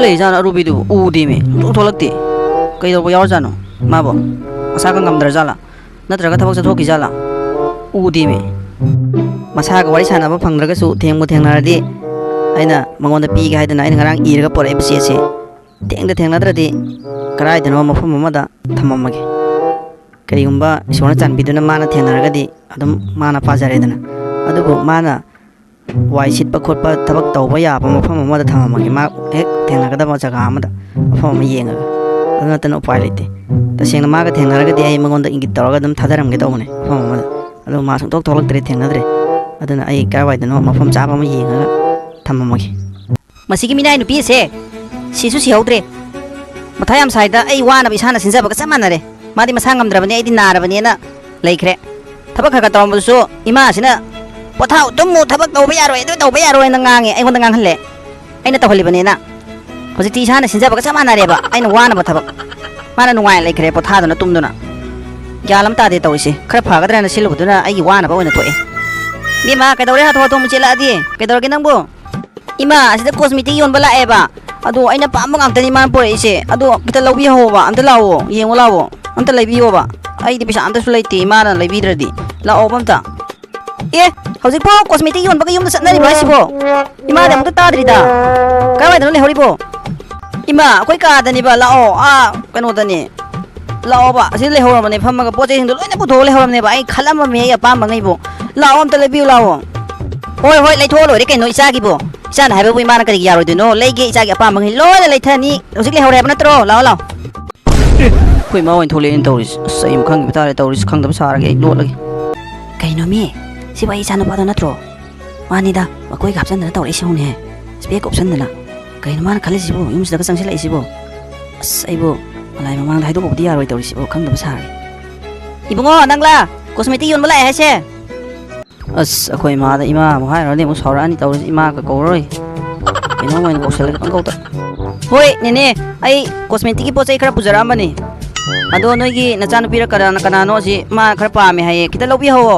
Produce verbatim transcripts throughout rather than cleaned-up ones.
ꯂꯩꯖꯥꯠꯅꯣ ꯑꯔꯨꯕꯤꯗꯨꯕꯨ? ꯎꯗꯦꯃꯤ, ꯁꯨꯡꯊꯣꯛ ꯊꯣꯛꯂꯛꯇꯦ꯫ ꯀꯩꯗꯧꯕ ꯌꯥꯎꯔꯖꯥꯠꯅꯣ ꯃꯥꯕꯣ? ꯃꯁꯥ ꯈꯔ ꯉꯝꯗ꯭ꯔꯖꯥꯠꯂꯥ? ꯅꯠꯇ꯭ꯔꯒ ꯊꯕꯛ ꯆꯠꯊꯣꯛꯈꯤꯖꯥꯠꯂꯥ? ꯎꯗꯦꯃꯤ꯫ ꯃꯁꯥꯒ ꯋꯥꯔꯤ ꯁꯥꯟꯅꯕ ꯐꯪꯗ꯭ꯔꯒꯁꯨ ꯊꯦꯡꯕꯨ ꯊꯦꯡꯅꯔꯗꯤ ꯑꯩꯅ ꯃꯉꯣꯟꯗ ꯄꯤꯒꯦ ꯍꯥꯏꯗꯅ ꯑꯩꯅ ꯉꯔꯥꯡ ꯏꯔꯒ ꯄꯣꯔꯛꯏꯕ ꯆꯦꯁꯦ ꯊꯦꯡꯗ ꯊꯦꯡꯅꯗ꯭ꯔꯗꯤ ꯀꯗꯥꯏꯗꯅꯣ ꯃꯐꯝ ꯑꯃꯗ ꯊꯝꯃꯝꯃꯒꯦ꯫ ꯀꯔꯤꯒꯨꯝꯕ ꯏꯁꯣꯔꯅ ꯆꯥꯟꯕꯤꯗꯨꯅ ꯃꯥꯅ ꯊꯦꯡꯅꯔꯒꯗꯤ ꯑꯗꯨꯝ ꯃꯥꯅ ꯄꯥꯖꯔꯦꯗꯅ꯫ ꯑꯗꯨꯕꯨ ꯃꯥꯅ ꯋꯥꯏ ꯁꯤꯠꯄ ꯈꯣꯠꯄ ꯊꯕꯛ ꯇꯧꯕ ꯌꯥꯕ ꯃꯐꯝ ꯑꯃꯗ ꯊꯝꯃꯝꯃꯒꯦ꯫ ꯃꯥ ꯍꯦꯛ ꯊꯦꯡꯅꯒꯗꯕ ꯖꯒꯥ ꯑꯃꯗ ꯃꯐꯝ ꯑꯃ ꯌꯦꯡꯉꯒ꯫ ꯑꯗꯨ ꯅꯠꯇꯅ ꯎꯄꯥꯏ ꯂꯩꯇꯦ꯫ ꯇꯁꯦꯡꯅ ꯃꯥꯒ ꯊꯦꯡꯅꯔꯒꯗꯤ ꯑꯩ ꯃꯉꯣꯟꯗ ꯏꯪꯒꯤꯠ ꯇꯧꯔꯒ ꯑꯗꯨꯝ ꯊꯥꯗꯔꯝꯒꯦ ꯇꯧꯕꯅꯦ ꯃꯐꯝ ꯑꯃꯗ꯫ ꯑꯗꯣ ꯃꯥ ꯁꯨꯡꯊꯣꯛ ꯊꯣꯛꯂꯛꯇ꯭ꯔꯦ, ꯊꯦꯡꯅꯗ꯭ꯔꯦ꯫ ꯑꯗꯨꯅ ꯑꯩ ꯀꯥꯏꯋꯥꯏꯗꯅꯣ ꯃꯐꯝ ꯆꯥꯕ ꯑꯃ ꯌꯦꯡꯉꯒ ꯊꯝꯃꯝꯃꯒꯦ꯫ ꯃꯁꯤꯒꯤ ꯃꯤꯅꯥꯏ ꯅꯨꯄꯤ ꯑꯁꯦ ꯁꯤꯁꯨ ꯁꯤꯍꯧꯗ꯭ꯔꯦ꯫ ꯃꯊꯥ ꯌꯥꯝ ꯁꯥꯏꯗ, ꯑꯩ ꯋꯥꯅꯕ ꯏꯁꯥꯅ ꯁꯤꯟꯖꯕꯒ ꯆꯞ ꯃꯥꯟꯅꯔꯦ꯫ ꯃꯥꯗꯤ ꯃꯁꯥ ꯉꯝꯗ꯭ꯔꯕꯅꯦ, ꯑꯩꯗꯤ ꯅꯥꯔꯕꯅꯦꯅ ꯂꯩꯈ꯭ꯔꯦ꯫ ꯊꯕꯛ ꯈꯔ ꯈꯔ ꯇꯧꯔꯝꯕꯗꯨꯁꯨ ꯏꯃꯥꯁꯤꯅ "ꯄꯣꯊꯥꯎ, ꯇꯨꯝꯃꯨ, ꯊꯕꯛ ꯇꯧꯕ ꯌꯥꯔꯣꯏ, ꯑꯗꯨ ꯇꯧꯕ ꯌꯥꯔꯣꯏꯅ" ꯉꯥꯡꯉꯦ, ꯑꯩꯉꯣꯟꯗ ꯉꯥꯡꯍꯜꯂꯦ꯫ ꯑꯩꯅ ꯇꯧꯍꯜꯂꯤꯕꯅꯦꯅ꯫ ꯍꯧꯖꯤꯛꯇꯤ ꯏꯁꯥꯅ ꯁꯤꯟꯖꯕꯒ ꯆꯞ ꯃꯥꯟꯅꯔꯦꯕ, ꯑꯩꯅ ꯋꯥꯅꯕ ꯊꯕꯛ꯫ ꯃꯥꯅ ꯅꯨꯡꯉꯥꯏꯅ ꯂꯩꯈ꯭ꯔꯦ ꯄꯣꯊꯥꯗꯅ ꯇꯨꯝꯗꯨꯅ꯫ ꯒ꯭ꯌꯥꯟ ꯑꯃ ꯇꯥꯗꯦ ꯇꯧꯔꯤꯁꯦ꯫ ꯈꯔ ꯐꯒꯗ꯭ꯔꯅ ꯁꯤꯜꯂꯨꯕꯗꯨꯅ ꯑꯩꯒꯤ ꯋꯥꯅꯕ ꯑꯣꯏꯅ ꯊꯣꯛꯑꯦ꯫ "ꯏꯕꯦꯝꯃ, ꯀꯩꯗꯧꯔꯦ ꯍꯥꯊꯨ ꯍꯥꯊꯨ ꯑꯃꯨꯛ ꯆꯦꯜꯂꯛꯑꯗꯤ? ꯀꯩꯗꯧꯔꯒꯦ ꯅꯪꯕꯨ?" "ꯏꯃꯥ, ꯑꯁꯤꯗ cosmetic ꯌꯣꯟꯕ ꯂꯥꯛꯑꯦꯕ꯫ ꯑꯗꯣ ꯑꯩꯅ ꯄꯥꯝꯕ ꯉꯥꯛꯇꯅꯤ ꯃꯥꯅ ꯄꯨꯔꯛꯏꯁꯦ꯫ ꯑꯗꯣ ꯈꯤꯇ ꯂꯧꯕꯤꯍꯧꯕ, ꯑꯝꯇ ꯂꯥꯛꯑꯣ, ꯌꯦꯡꯉꯣ ꯂꯥꯛꯑꯣ꯫ ꯑꯝꯇ ꯂꯩꯕꯤꯌꯣꯕ꯫ ꯑꯩꯗꯤ ꯄꯩꯁꯥ ꯑꯝꯇꯁꯨ ꯂꯩꯇꯦ ꯏꯃꯥꯅ ꯂꯩꯕꯤꯗ꯭ꯔꯗꯤ꯫ ꯂꯥꯛꯑꯣꯕ ꯑꯝꯇ꯫" "ꯑꯦ, ꯍꯧꯖꯤꯛꯐꯥꯎ cosmetic ꯌꯣꯟꯕꯒ ꯌꯨꯝꯗ ꯆꯠꯅꯔꯤꯕꯣ ꯍꯥꯏꯁꯤꯕꯣ? ꯏꯃꯥꯗꯤ ꯑꯃꯨꯛꯇ ꯇꯥꯗ꯭ꯔꯤꯗ꯫ ꯀꯥꯏꯋꯥꯏꯗꯅꯣ ꯂꯩꯍꯧꯔꯤꯕꯣ?" "ꯏꯃꯥ, ꯑꯩꯈꯣꯏ ꯀꯥꯗꯅꯦꯕ, ꯂꯥꯛꯑꯣ, ꯑꯥ ꯀꯩꯅꯣꯗꯅꯦ꯫ ꯂꯥꯛꯑꯣꯕ, ꯑꯁꯤꯗ ꯂꯩꯍꯧꯔꯕꯅꯦ ꯐꯝꯃꯒ, ꯄꯣꯠ ꯆꯩꯁꯤꯡꯗꯣ ꯂꯣꯏꯅ ꯄꯨꯊꯣꯛꯑ ꯂꯩꯍꯧꯔꯕꯅꯦꯕ꯫ ꯑꯩ ꯈꯜꯂꯝꯃꯕꯅꯦ ꯑꯩ ꯑꯄꯥꯝꯕꯉꯩꯕꯣ꯫ ꯂꯥꯛꯑꯣ, ꯑꯝꯇ ꯂꯩꯕꯤꯌꯨ ꯂꯥꯛꯑꯣ꯫" "ꯍꯣꯏ, ꯍꯣꯏ, ꯂꯩꯊꯣꯛꯑ ꯂꯣꯏꯔꯦ ꯀꯩꯅꯣ ꯏꯆꯥꯒꯤꯕꯣ꯫ ꯏꯆꯥꯅ ꯍꯥꯏꯕꯕꯨ ꯏꯃꯥꯅ ꯀꯔꯤꯒꯤ ꯌꯥꯔꯣꯏꯗꯣꯏꯅꯣ? ꯂꯩꯒꯦ, ꯏꯆꯥꯒꯤ ꯑꯄꯥꯝꯕꯉꯩ ꯂꯣꯏꯅ ꯂꯩꯊꯅꯤ꯫ ꯍꯧꯖꯤꯛ ꯂꯩꯍꯧꯔꯦ ꯍꯥꯏꯕ ꯅꯠꯇ꯭ꯔꯣ? ꯂꯥꯛꯑꯣ, ꯂꯥꯛꯑꯣ꯫" ꯑꯦ, ꯑꯩꯈꯣꯏ ꯏꯃꯥ ꯑꯣꯏꯅ ꯊꯣꯛꯂꯛꯑꯦꯅ ꯇꯧꯔꯤꯁꯦ꯫ ꯑꯁ, ꯑꯩ ꯑꯃꯨꯛ ꯈꯪꯈꯤꯕ ꯇꯥꯔꯦ ꯇꯧꯔꯤꯁꯦ꯫ ꯈꯪꯗꯕ ꯁꯥꯔꯒꯦ ꯑꯩ ꯂꯣꯠꯂꯒꯦ꯫ ꯀꯩꯅꯣꯃꯤ, ꯁꯤꯕꯨ ꯑꯩ ꯏꯆꯥꯅꯨꯄꯥꯗꯣ ꯅꯠꯇ꯭ꯔꯣ? ꯃꯥꯅꯤꯗ, ꯃꯀꯣꯏꯒ ꯍꯥꯞꯆꯟꯗꯅ ꯇꯧꯔꯛꯏꯁꯤ ꯌꯦꯡꯉꯨꯅꯦ꯫ Spec ꯀ ꯎꯞꯁꯟꯗꯅ꯫ ꯀꯩꯅꯣ ꯃꯥꯅ ꯈꯜꯂꯤꯁꯤꯕꯨ, ꯌꯨꯝꯁꯤꯗꯒ ꯆꯪꯁꯤꯜꯂꯛꯏꯁꯤꯕꯨ? ꯑꯁ, ꯑꯩꯕꯨ ꯃꯂꯥꯏ ꯃꯃꯥꯡꯗ ꯍꯥꯏꯗꯣꯛꯄꯕꯨꯗꯤ ꯌꯥꯔꯣꯏ ꯇꯧꯔꯤꯁꯤꯕꯨ, ꯈꯪꯗꯕ ꯁꯥꯔꯦ꯫ "ꯏꯕꯨꯡꯉꯣ, ꯅꯪꯂꯥ cosmetic ꯌꯣꯟꯕ ꯂꯥꯛꯑꯦ ꯍꯥꯏꯁꯦ?" ꯑꯁ, ꯑꯩꯈꯣꯏ ꯏꯃꯥꯗ ꯏꯃꯥ ꯑꯃꯨꯛ ꯍꯥꯏꯔꯨꯔꯗꯤ ꯑꯃꯨꯛ ꯁꯥꯎꯔꯛꯑꯅꯤ ꯇꯧꯔꯤꯁꯤ, ꯏꯃꯥꯒ ꯀꯧꯔꯔꯣꯏ꯫ ꯀꯩꯅꯣꯝ ꯑꯣꯏꯅ ꯀꯧꯁꯜꯂꯒꯦ ꯄꯪꯀꯧꯗ꯫ "ꯍꯣꯏ, ꯅꯦꯅꯦ, ꯑꯩ cosmetic ꯀꯤ ꯄꯣꯠ ꯆꯩ ꯈꯔ ꯄꯨꯖꯔꯛꯑꯝꯕꯅꯤ꯫ ꯑꯗꯣ ꯅꯣꯏꯒꯤ ꯅꯆꯥꯅꯨꯄꯤꯔ ꯀꯅꯥꯅ-, ꯀꯅꯥꯅꯣ ꯑꯁꯤ ꯃꯥ ꯈꯔ ꯄꯥꯝꯃꯦ ꯍꯥꯏꯌꯦ, ꯈꯤꯇ ꯂꯧꯕꯤꯍꯧꯋꯣ꯫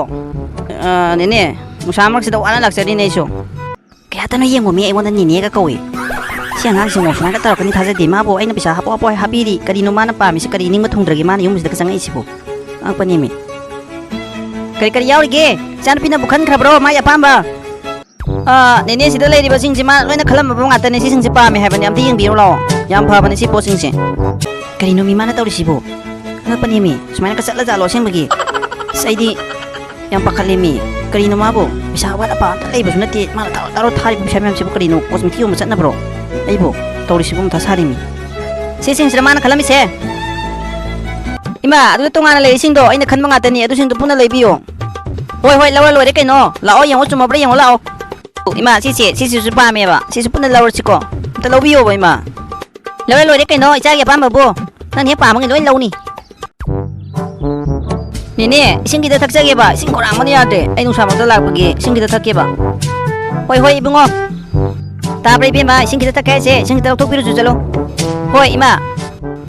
ꯑ, ꯅꯦꯅꯦ, ꯅꯨꯡꯁꯥ ꯃꯔꯛꯁꯤꯗ ꯋꯥꯅ ꯂꯥꯛꯆꯔꯤꯅꯦ ꯑꯩꯁꯨ꯫" ꯀꯌꯥꯗꯅꯣ ꯌꯦꯡꯉꯣꯃꯤ, ꯑꯩꯉꯣꯟꯗ ꯅꯦꯅꯦꯒ ꯀꯧꯏ꯫ ꯑꯉꯥꯡꯁꯤꯡꯕꯨ ꯁꯨꯃꯥꯏꯅ ꯇꯧꯔꯛꯀꯅꯤ ꯊꯥꯖꯗꯦ꯫ ꯃꯥꯕꯨ ꯑꯩꯅ ꯄꯩꯁꯥ ꯍꯥꯞꯄꯣ ꯍꯥꯞꯄꯣ ꯍꯥꯏ ꯍꯥꯞꯄꯤꯔꯤ꯫ ꯀꯔꯤꯅꯣ ꯃꯥꯅ ꯄꯥꯝꯃꯤꯁꯤ? ꯀꯔꯤ ꯅꯤꯡꯕ ꯊꯨꯡꯗ꯭ꯔꯒꯦ ꯃꯥꯅ ꯌꯨꯝꯁꯤꯗꯒ ꯆꯪꯉꯛꯏꯁꯤꯕꯨ? ꯑꯉꯛꯄꯅꯦꯃꯤ꯫ ꯀꯔꯤ ꯀꯔꯤ ꯌꯥꯎꯔꯤꯒꯦ? ꯏꯆꯥꯅꯨꯄꯤꯅꯕꯨ ꯈꯟꯈ꯭ꯔꯕ꯭ꯔꯣ ꯃꯥꯒꯤ ꯑꯄꯥꯝꯕ? ꯑꯥ, ꯅꯦꯅꯦ, ꯁꯤꯗ ꯂꯩꯔꯤꯕꯁꯤꯡꯁꯦ ꯃꯥ ꯂꯣꯏꯅ ꯈꯜꯂꯝꯃꯕ ꯉꯥꯛꯇꯅꯦ꯫ ꯁꯤꯁꯤꯡꯁꯦ ꯄꯥꯝꯃꯦ ꯍꯥꯏꯕꯅꯦ, ꯑꯝꯇ ꯌꯦꯡꯕꯤꯔꯨ ꯂꯥꯛꯑꯣ꯫ ꯌꯥꯝ ꯐꯕꯅꯦ ꯁꯤ ꯄꯣꯠꯁꯤꯡꯁꯦ꯫ ꯀꯔꯤꯅꯣ ꯃꯤ ꯃꯥꯅ ꯇꯧꯔꯤꯁꯤꯕꯨ? ꯑꯉꯛꯄꯅꯦꯃꯤ, ꯁꯨꯃꯥꯏꯅꯒ ꯆꯠꯂꯖꯥꯠꯂꯣ ꯑꯁꯦꯡꯕꯒꯤ? ꯑꯁ, ꯑꯩꯗꯤ ꯌꯥꯝ ꯄꯥꯈꯠꯂꯦꯃꯤ꯫ ꯀꯔꯤꯅꯣ ꯃꯥꯕꯨ? ꯄꯩꯁꯥ ꯑꯋꯥꯠ ꯑꯄꯥ ꯑꯝꯇ ꯂꯩꯕꯁꯨ ꯅꯠꯇꯦ꯫ ꯃꯥꯅ ꯇꯥꯔꯣ ꯇꯥꯔꯣ ꯊꯥꯔꯤꯕ ꯄꯩꯁꯥ ꯃꯌꯥꯝꯁꯤꯕꯨ ꯀꯔꯤꯅꯣ? ꯀꯣꯁꯃꯦꯇꯤꯛ ꯌꯣꯟꯕ ꯆꯠꯅꯕ꯭ꯔꯣ? ꯑꯩꯕꯨ ꯇꯧꯔꯤꯁꯤꯕꯨ ꯃꯊꯥ ꯁꯥꯔꯤꯃꯤ꯫ ꯁꯤꯁꯤꯡꯁꯤꯔ ꯃꯥꯅ ꯈꯜꯂꯝꯃꯤꯁꯦ? ꯏꯃꯥ, ꯑꯗꯨꯗ ꯇꯣꯉꯥꯟꯅ ꯂꯩꯔꯤꯁꯤꯡꯗꯣ ꯑꯩꯅ ꯈꯟꯕ ꯉꯥꯛꯇꯅꯤ꯫ ꯑꯗꯨꯁꯤꯡꯗꯣ ꯄꯨꯟꯅ ꯂꯩꯕꯤꯌꯣ꯫ ꯍꯣꯏ, ꯍꯣꯏ, ꯂꯧꯔ ꯂꯣꯏꯔꯦ ꯀꯩꯅꯣ꯫ ꯂꯥꯛꯑꯣ, ꯌꯦꯡꯉꯣ, ꯆꯨꯝꯃꯕ꯭ꯔꯥ ꯌꯦꯡꯉꯣ ꯂꯥꯛꯑꯣ꯫ ꯏꯃꯥ, ꯁꯤꯁꯦ, ꯁꯤꯁꯤꯁꯨ ꯄꯥꯝꯃꯦꯕ꯫ ꯁꯤꯁꯨ ꯄꯨꯟꯅ ꯂꯧꯔꯁꯤꯀꯣ꯫ ꯑꯝꯇ ꯂꯧꯕꯤꯌꯣꯕ, ꯏꯃꯥ꯫ ꯂꯧꯔ ꯂꯣꯏꯔꯦ ꯀꯩꯅꯣ, ꯏꯆꯥꯒꯤ ꯑꯄꯥꯝꯕꯕꯨ꯫ ꯅꯪꯅ ꯍꯦꯛ ꯄꯥꯝꯃꯒ ꯂꯣꯏ ꯂꯧꯅꯤ꯫ ꯅꯦꯅꯦ, ꯏꯁꯤꯡ ꯈꯤꯇ ꯊꯛꯆꯒꯦꯕ꯫ ꯏꯁꯤꯡ ꯈꯧꯔꯥꯡꯕꯅ ꯌꯥꯗ꯭ꯔꯦ꯫ ꯑꯩ ꯅꯨꯡꯁꯥꯃꯛꯇ ꯂꯥꯛꯄꯒꯤ ꯏꯁꯤꯡ ꯈꯤꯇ ꯊꯛꯀꯦꯕ꯫ ꯍꯣꯏ, ꯍꯣꯏ, ꯏꯕꯨꯡꯉꯣ꯫ ꯇꯥꯕ꯭ꯔꯥ, ꯏꯕꯦꯝꯃ? ꯏꯁꯤꯡ ꯈꯤꯇ ꯊꯛꯀꯦ ꯍꯥꯏꯁꯦ, ꯏꯁꯤꯡ ꯈꯤꯇ ꯂꯧꯊꯣꯛꯄꯤꯔꯨꯆꯣ ꯆꯠꯂꯣ꯫ ꯍꯣꯏ, ꯏꯃꯥ꯫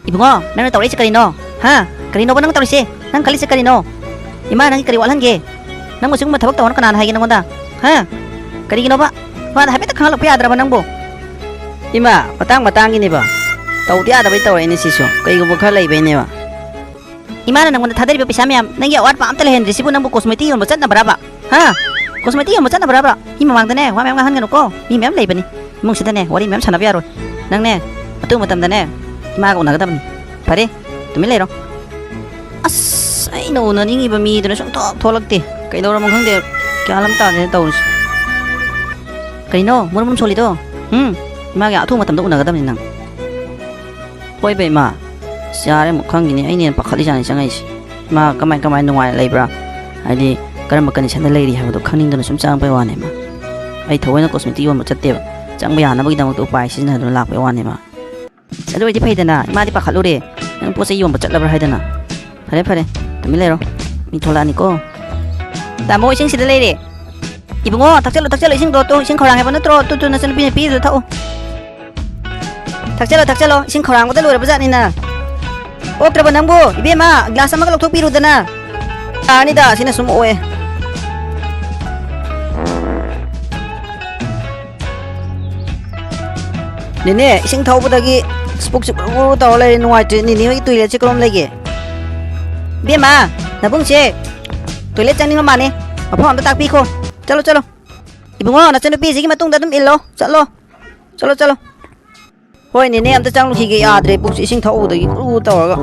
ꯏꯕꯨꯡꯉꯣ, ꯅꯪꯅ ꯇꯧꯔꯛꯏꯁꯦ ꯀꯔꯤꯅꯣ? ꯍꯥ? ꯀꯔꯤꯅꯣꯕ ꯅꯪ ꯇꯧꯔꯤꯁꯦ? ꯅꯪ ꯈꯜꯂꯤꯁꯦ ꯀꯔꯤꯅꯣ? ꯏꯃꯥ, ꯅꯪꯒꯤ ꯀꯔꯤ ꯋꯥꯠꯍꯟꯒꯦ? ꯅꯪꯕꯨ ꯁꯤꯒꯨꯝꯕ ꯊꯕꯛ ꯇꯧꯅ ꯀꯅꯥꯅ ꯍꯥꯏꯒꯦ ꯅꯪꯉꯣꯟꯗ? ꯍꯥ? ꯀꯔꯤꯒꯤꯅꯣꯕ? ꯏꯃꯥꯗ ꯍꯥꯏꯐꯦꯠꯇ ꯈꯪꯍꯜꯂꯛꯄ ꯌꯥꯗ꯭ꯔꯕ ꯅꯪꯕꯨ? ꯏꯃꯥ, ꯃꯇꯥꯡ ꯃꯇꯥꯡꯒꯤꯅꯦꯕ꯫ ꯇꯧꯗ ꯌꯥꯗꯕꯩ ꯇꯧꯔꯛꯏꯅꯦ ꯁꯤꯁꯨ꯫ ꯀꯩꯒꯨꯝꯕ ꯈꯔ ꯂꯩꯕꯩꯅꯦꯕ꯫ ꯏꯃꯥꯅ ꯅꯪꯉꯣꯟꯗ ꯊꯥꯗꯔꯤꯕ ꯄꯩꯁꯥ ꯃꯌꯥꯝ, ꯅꯪꯒꯤ ꯑꯋꯥꯠꯄ ꯑꯝꯇ ꯂꯩꯍꯟꯗ꯭ꯔꯤꯁꯤꯕꯨ ꯅꯪꯕꯨ ꯀꯣꯁꯃꯦꯇꯤꯛ ꯌꯣꯟꯕ ꯆꯠꯅꯕ꯭ꯔꯕ? ꯍꯥ? ꯀꯣꯁꯃꯦꯇꯤꯛ ꯌꯣꯟꯕ ꯆꯠꯅꯕ꯭ꯔꯕ? ꯃꯤ ꯃꯃꯥꯡꯗꯅꯦ, ꯋꯥ ꯃꯌꯥꯝ ꯉꯥꯡꯍꯟꯒꯅꯨꯀꯣ꯫ ꯃꯤ ꯃꯌꯥꯝ ꯂꯩꯕꯅꯤ꯫ ꯏꯃꯨꯡꯁꯤꯗꯅꯦ, ꯋꯥꯔꯤ ꯃꯌꯥꯝ ꯁꯥꯟꯅꯕ ꯌꯥꯔꯣꯏ꯫ ꯅꯪꯅꯦ, ꯑꯊꯨꯕ ꯃꯇꯝꯗꯅꯦ, ꯏꯃꯥꯒ ꯎꯅꯒꯗꯕꯅꯤ꯫ ꯐꯔꯦ, ꯇꯨꯃꯤꯟ ꯂꯩꯔꯣ꯫ ꯑꯁ, ꯑꯩꯅ ꯎꯅꯅꯤꯡꯉꯤꯕ ꯃꯤꯗꯨꯅ ꯁꯨꯡꯊꯣꯛ ꯊꯣꯛꯂꯛꯇꯦ꯫ ꯀꯩꯗꯧꯔꯝꯅꯣ ꯈꯪꯗꯦ꯫ ꯒ꯭ꯌꯥꯟ ꯑꯃ ꯇꯥꯗꯦ ꯇꯧꯔꯤꯁꯦ꯫ ꯀꯩꯅꯣ, ꯃꯨꯔꯨꯝ ꯃꯨꯔꯨꯝ ꯁꯣꯜꯂꯤꯗꯣ? ꯎꯝ, ꯏꯃꯥꯒ ꯑꯊꯨꯕ ꯃꯇꯝꯗ ꯎꯅꯒꯗꯕꯅꯤ ꯅꯪ꯫ ꯍꯣꯏꯕ, ꯏꯃꯥ꯫ ꯑꯁ, ꯌꯥꯔꯦ ꯑꯃꯨꯛ ꯈꯪꯈꯤꯅꯤ꯫ ꯑꯩꯅ ꯍꯦꯟꯅ ꯄꯥꯈꯠꯂꯤꯖꯥꯠꯅꯤ ꯆꯪꯉꯛꯏꯁꯦ꯫ ꯏꯃꯥ, ꯀꯃꯥꯏ, ꯀꯃꯥꯏ ꯅꯨꯡꯉꯥꯏꯅ ꯂꯩꯕ꯭ꯔꯥ? ꯍꯥꯏꯗꯤ, ꯀꯔꯝꯕ ꯀꯟꯗꯤꯁꯟꯗ ꯂꯩꯔꯤ ꯍꯥꯏꯕꯗꯣ ꯈꯪꯅꯤꯡꯗꯅ ꯁꯨꯝ ꯆꯪꯉꯛꯄꯩ ꯋꯥꯅꯦ, ꯏꯃꯥ꯫ ꯑꯩ ꯊꯑꯣꯏꯅ ꯀꯣꯁꯃꯦꯇꯤꯛ ꯌꯣꯟꯕ ꯆꯠꯇꯦꯕ꯫ ꯆꯪꯕ ꯌꯥꯅꯕꯒꯤꯗꯃꯛꯇ ꯎꯄꯥꯏ ꯁꯤꯖꯤꯟꯅꯗꯨꯅ ꯂꯥꯛꯄꯩ ꯋꯥꯅꯦ, ꯏꯃꯥ꯫ ꯑꯗꯨ ꯑꯣꯏꯗꯤ ꯐꯩꯗꯅ, ꯏꯃꯥꯗꯤ ꯄꯥꯈꯠꯂꯨꯔꯦ꯫ ꯅꯪ ꯄꯣꯠ ꯆꯩ ꯌꯣꯟꯕ ꯆꯠꯂꯕ꯭ꯔꯥ ꯍꯥꯏꯗꯅ꯫ ꯐꯔꯦ, ꯐꯔꯦ, ꯇꯨꯃꯤꯟ ꯂꯩꯔꯣ꯫ ꯃꯤ ꯊꯣꯛꯂꯛꯑꯅꯤꯀꯣ꯫ ꯇꯥꯃꯣ, ꯏꯁꯤꯡ ꯁꯤꯗ ꯂꯩꯔꯦ꯫ ꯏꯕꯨꯡꯉꯣ, ꯊꯛꯆꯜꯂꯣ, ꯊꯛꯆꯜꯂꯣ, ꯏꯁꯤꯡꯗꯣ, ꯇꯨ, ꯏꯁꯤꯡ ꯈꯧꯔꯥꯡ ꯍꯥꯏꯕ ꯅꯠꯇ꯭ꯔꯣ? ꯇꯨ, ꯇꯨ, ꯅꯆꯟꯅꯨꯄꯤꯅ ꯄꯤꯔꯤꯗꯣ ꯊꯛꯎ꯫ ꯊꯛꯆꯜꯂꯣ, ꯊꯛꯆꯜꯂꯣ, ꯏꯁꯤꯡ ꯈꯧꯔꯥꯡꯕꯗ ꯂꯣꯏꯔꯕ ꯖꯥꯠꯅꯤꯅ꯫ ꯑꯣꯛꯇ꯭ꯔꯕ ꯅꯪꯕꯨ? ꯏꯕꯦꯝꯃ, ꯒ꯭ꯂꯥꯁ ꯑꯃꯒ ꯂꯧꯊꯣꯛꯄꯤꯔꯨꯗꯅ꯫ ꯌꯥꯔꯅꯤꯗ, ꯁꯤꯅ ꯁꯨꯝ ꯑꯣꯛꯑꯦ꯫ ꯅꯦꯅꯦ, ꯏꯁꯤꯡ ꯊꯛꯎꯕꯗꯒꯤ ꯄꯨꯛꯁꯤ ꯒꯨꯔꯨ ꯒꯨꯔꯨ ꯇꯧꯔ ꯂꯩꯔꯦ, ꯅꯨꯡꯉꯥꯏꯇ꯭ꯔꯦ꯫ ꯅꯦꯅꯦ ꯍꯣꯏꯒꯤ toiletꯁꯦ ꯀꯔꯣꯝ ꯂꯩꯒꯦ? ꯏꯕꯦꯝꯃ, ꯅꯕꯨꯡꯁꯦ toilet ꯆꯪꯅꯤꯡꯕ ꯃꯥꯜꯂꯦ꯫ ꯃꯐꯝ ꯑꯝꯇ ꯇꯥꯛꯄꯤꯈꯣ꯫ ꯆꯠꯂꯣ, ꯆꯠꯂꯣ꯫ ꯏꯕꯨꯡꯉꯣ, ꯅꯆꯟꯅꯨꯄꯤꯁꯤꯒꯤ ꯃꯇꯨꯡꯗ ꯑꯗꯨꯝ ꯏꯜꯂꯣ꯫ ꯆꯠꯂꯣ꯫ ꯆꯠꯂꯣ, ꯆꯠꯂꯣ꯫ ꯍꯣꯏ, ꯅꯦꯅꯦ, ꯑꯝꯇ ꯆꯪꯂꯨꯈꯤꯒꯦ꯫ ꯌꯥꯗ꯭ꯔꯦ, ꯄꯨꯛꯁꯦ ꯏꯁꯤꯡ ꯊꯛꯎꯕꯗꯒꯤ ꯒꯨꯔꯨ ꯒꯨꯔꯨ ꯇꯧꯔꯒ꯫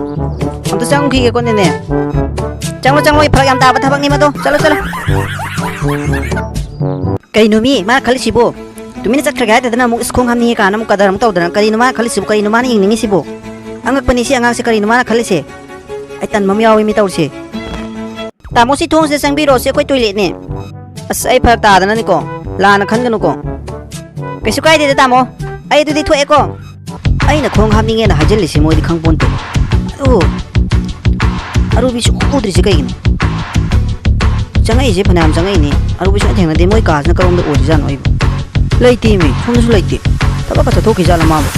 ꯑꯝꯇ ꯆꯪꯂꯨꯈꯤꯒꯦꯀꯣ, ꯅꯦꯅꯦ꯫ ꯆꯪꯂꯣ, ꯆꯪꯂꯣ, ꯐꯔꯛ ꯌꯥꯝ ꯇꯥꯕ ꯊꯕꯛꯅꯤ ꯃꯗꯣ꯫ ꯆꯠꯂꯣ, ꯆꯠꯂꯣ꯫ ꯀꯩꯅꯣ ꯃꯤ, ꯃꯥ ꯈꯜꯂꯤꯁꯤꯕꯣ? ꯇꯨꯃꯤꯟꯅ ꯆꯠꯈ꯭ꯔꯒꯦ ꯍꯥꯏꯗꯗꯅ ꯑꯃꯨꯛ ꯏꯁ ꯈꯣꯡ ꯍꯥꯝꯅꯤꯡꯉꯦ ꯀꯥꯏꯅ ꯑꯃꯨꯛ ꯀꯗꯔ ꯑꯃꯨꯛ ꯇꯧꯗꯅ, ꯀꯔꯤꯅꯣ ꯃꯥ ꯈꯜꯂꯤꯁꯤꯕꯨ? ꯀꯔꯤꯅꯣ ꯃꯥꯅ ꯌꯦꯡꯅꯤꯡꯉꯤꯁꯤꯕꯨ? ꯑꯉꯛꯄꯅꯤ ꯁꯤ ꯑꯉꯥꯡꯁꯦ, ꯀꯔꯤꯅꯣ ꯃꯥꯅ ꯈꯜꯂꯤꯁꯦ? ꯑꯩ ꯇꯟꯕ ꯑꯃ ꯌꯥꯎꯋꯤ ꯃꯤ ꯇꯧꯔꯤꯁꯦ꯫ ꯇꯥꯃꯣ, ꯁꯤ ꯊꯣꯡꯁꯦ ꯆꯪꯕꯤꯔꯣ, ꯁꯤ ꯑꯩꯈꯣꯏ toiletꯅꯦ꯫ ꯑꯁ, ꯑꯩ ꯐꯔꯛ ꯇꯥꯗꯅꯅꯤꯀꯣ, ꯂꯥꯟꯅ ꯈꯟꯒꯅꯨꯀꯣ꯫ ꯀꯩꯁꯨ ꯀꯥꯏꯗꯦꯗ ꯇꯥꯃꯣ, ꯑꯩ ꯑꯗꯨꯗꯤ ꯊꯣꯛꯑꯦꯀꯣ꯫ ꯑꯩꯅ ꯈꯣꯡ ꯍꯥꯝꯅꯤꯡꯉꯦꯅ ꯍꯥꯏꯖꯤꯜꯂꯤꯁꯤ ꯃꯣꯏꯗꯤ ꯈꯪꯄꯣꯟꯇꯦ꯫ ꯑꯗꯨ ꯑꯔꯨꯕꯤ ꯁꯨꯡꯎ ꯎꯗ꯭ꯔꯤꯁꯦ ꯀꯩꯒꯤꯅꯣ? ꯆꯪꯉꯛꯏꯁꯦ ꯐꯅꯌꯥꯝ ꯆꯪꯉꯛꯏꯅꯤ, ꯑꯔꯨꯕꯤ ꯁꯨꯡꯊꯦꯡ ꯊꯦꯡꯅꯗꯦ꯫ ꯃꯣꯏ ꯀꯥꯁꯤꯅ ꯀꯔꯣꯝꯗ ꯑꯣꯏꯔꯤꯖꯥꯠꯅꯣ ꯑꯩꯕꯨ? ꯂꯩꯇꯦꯃꯤ, ꯁꯣꯝꯗꯁꯨ ꯂꯩꯇꯦ꯫ ꯊꯕꯛꯀ ꯆꯠꯊꯣꯛꯈꯤꯖꯥꯠꯂꯣ ꯃꯥꯕꯨ?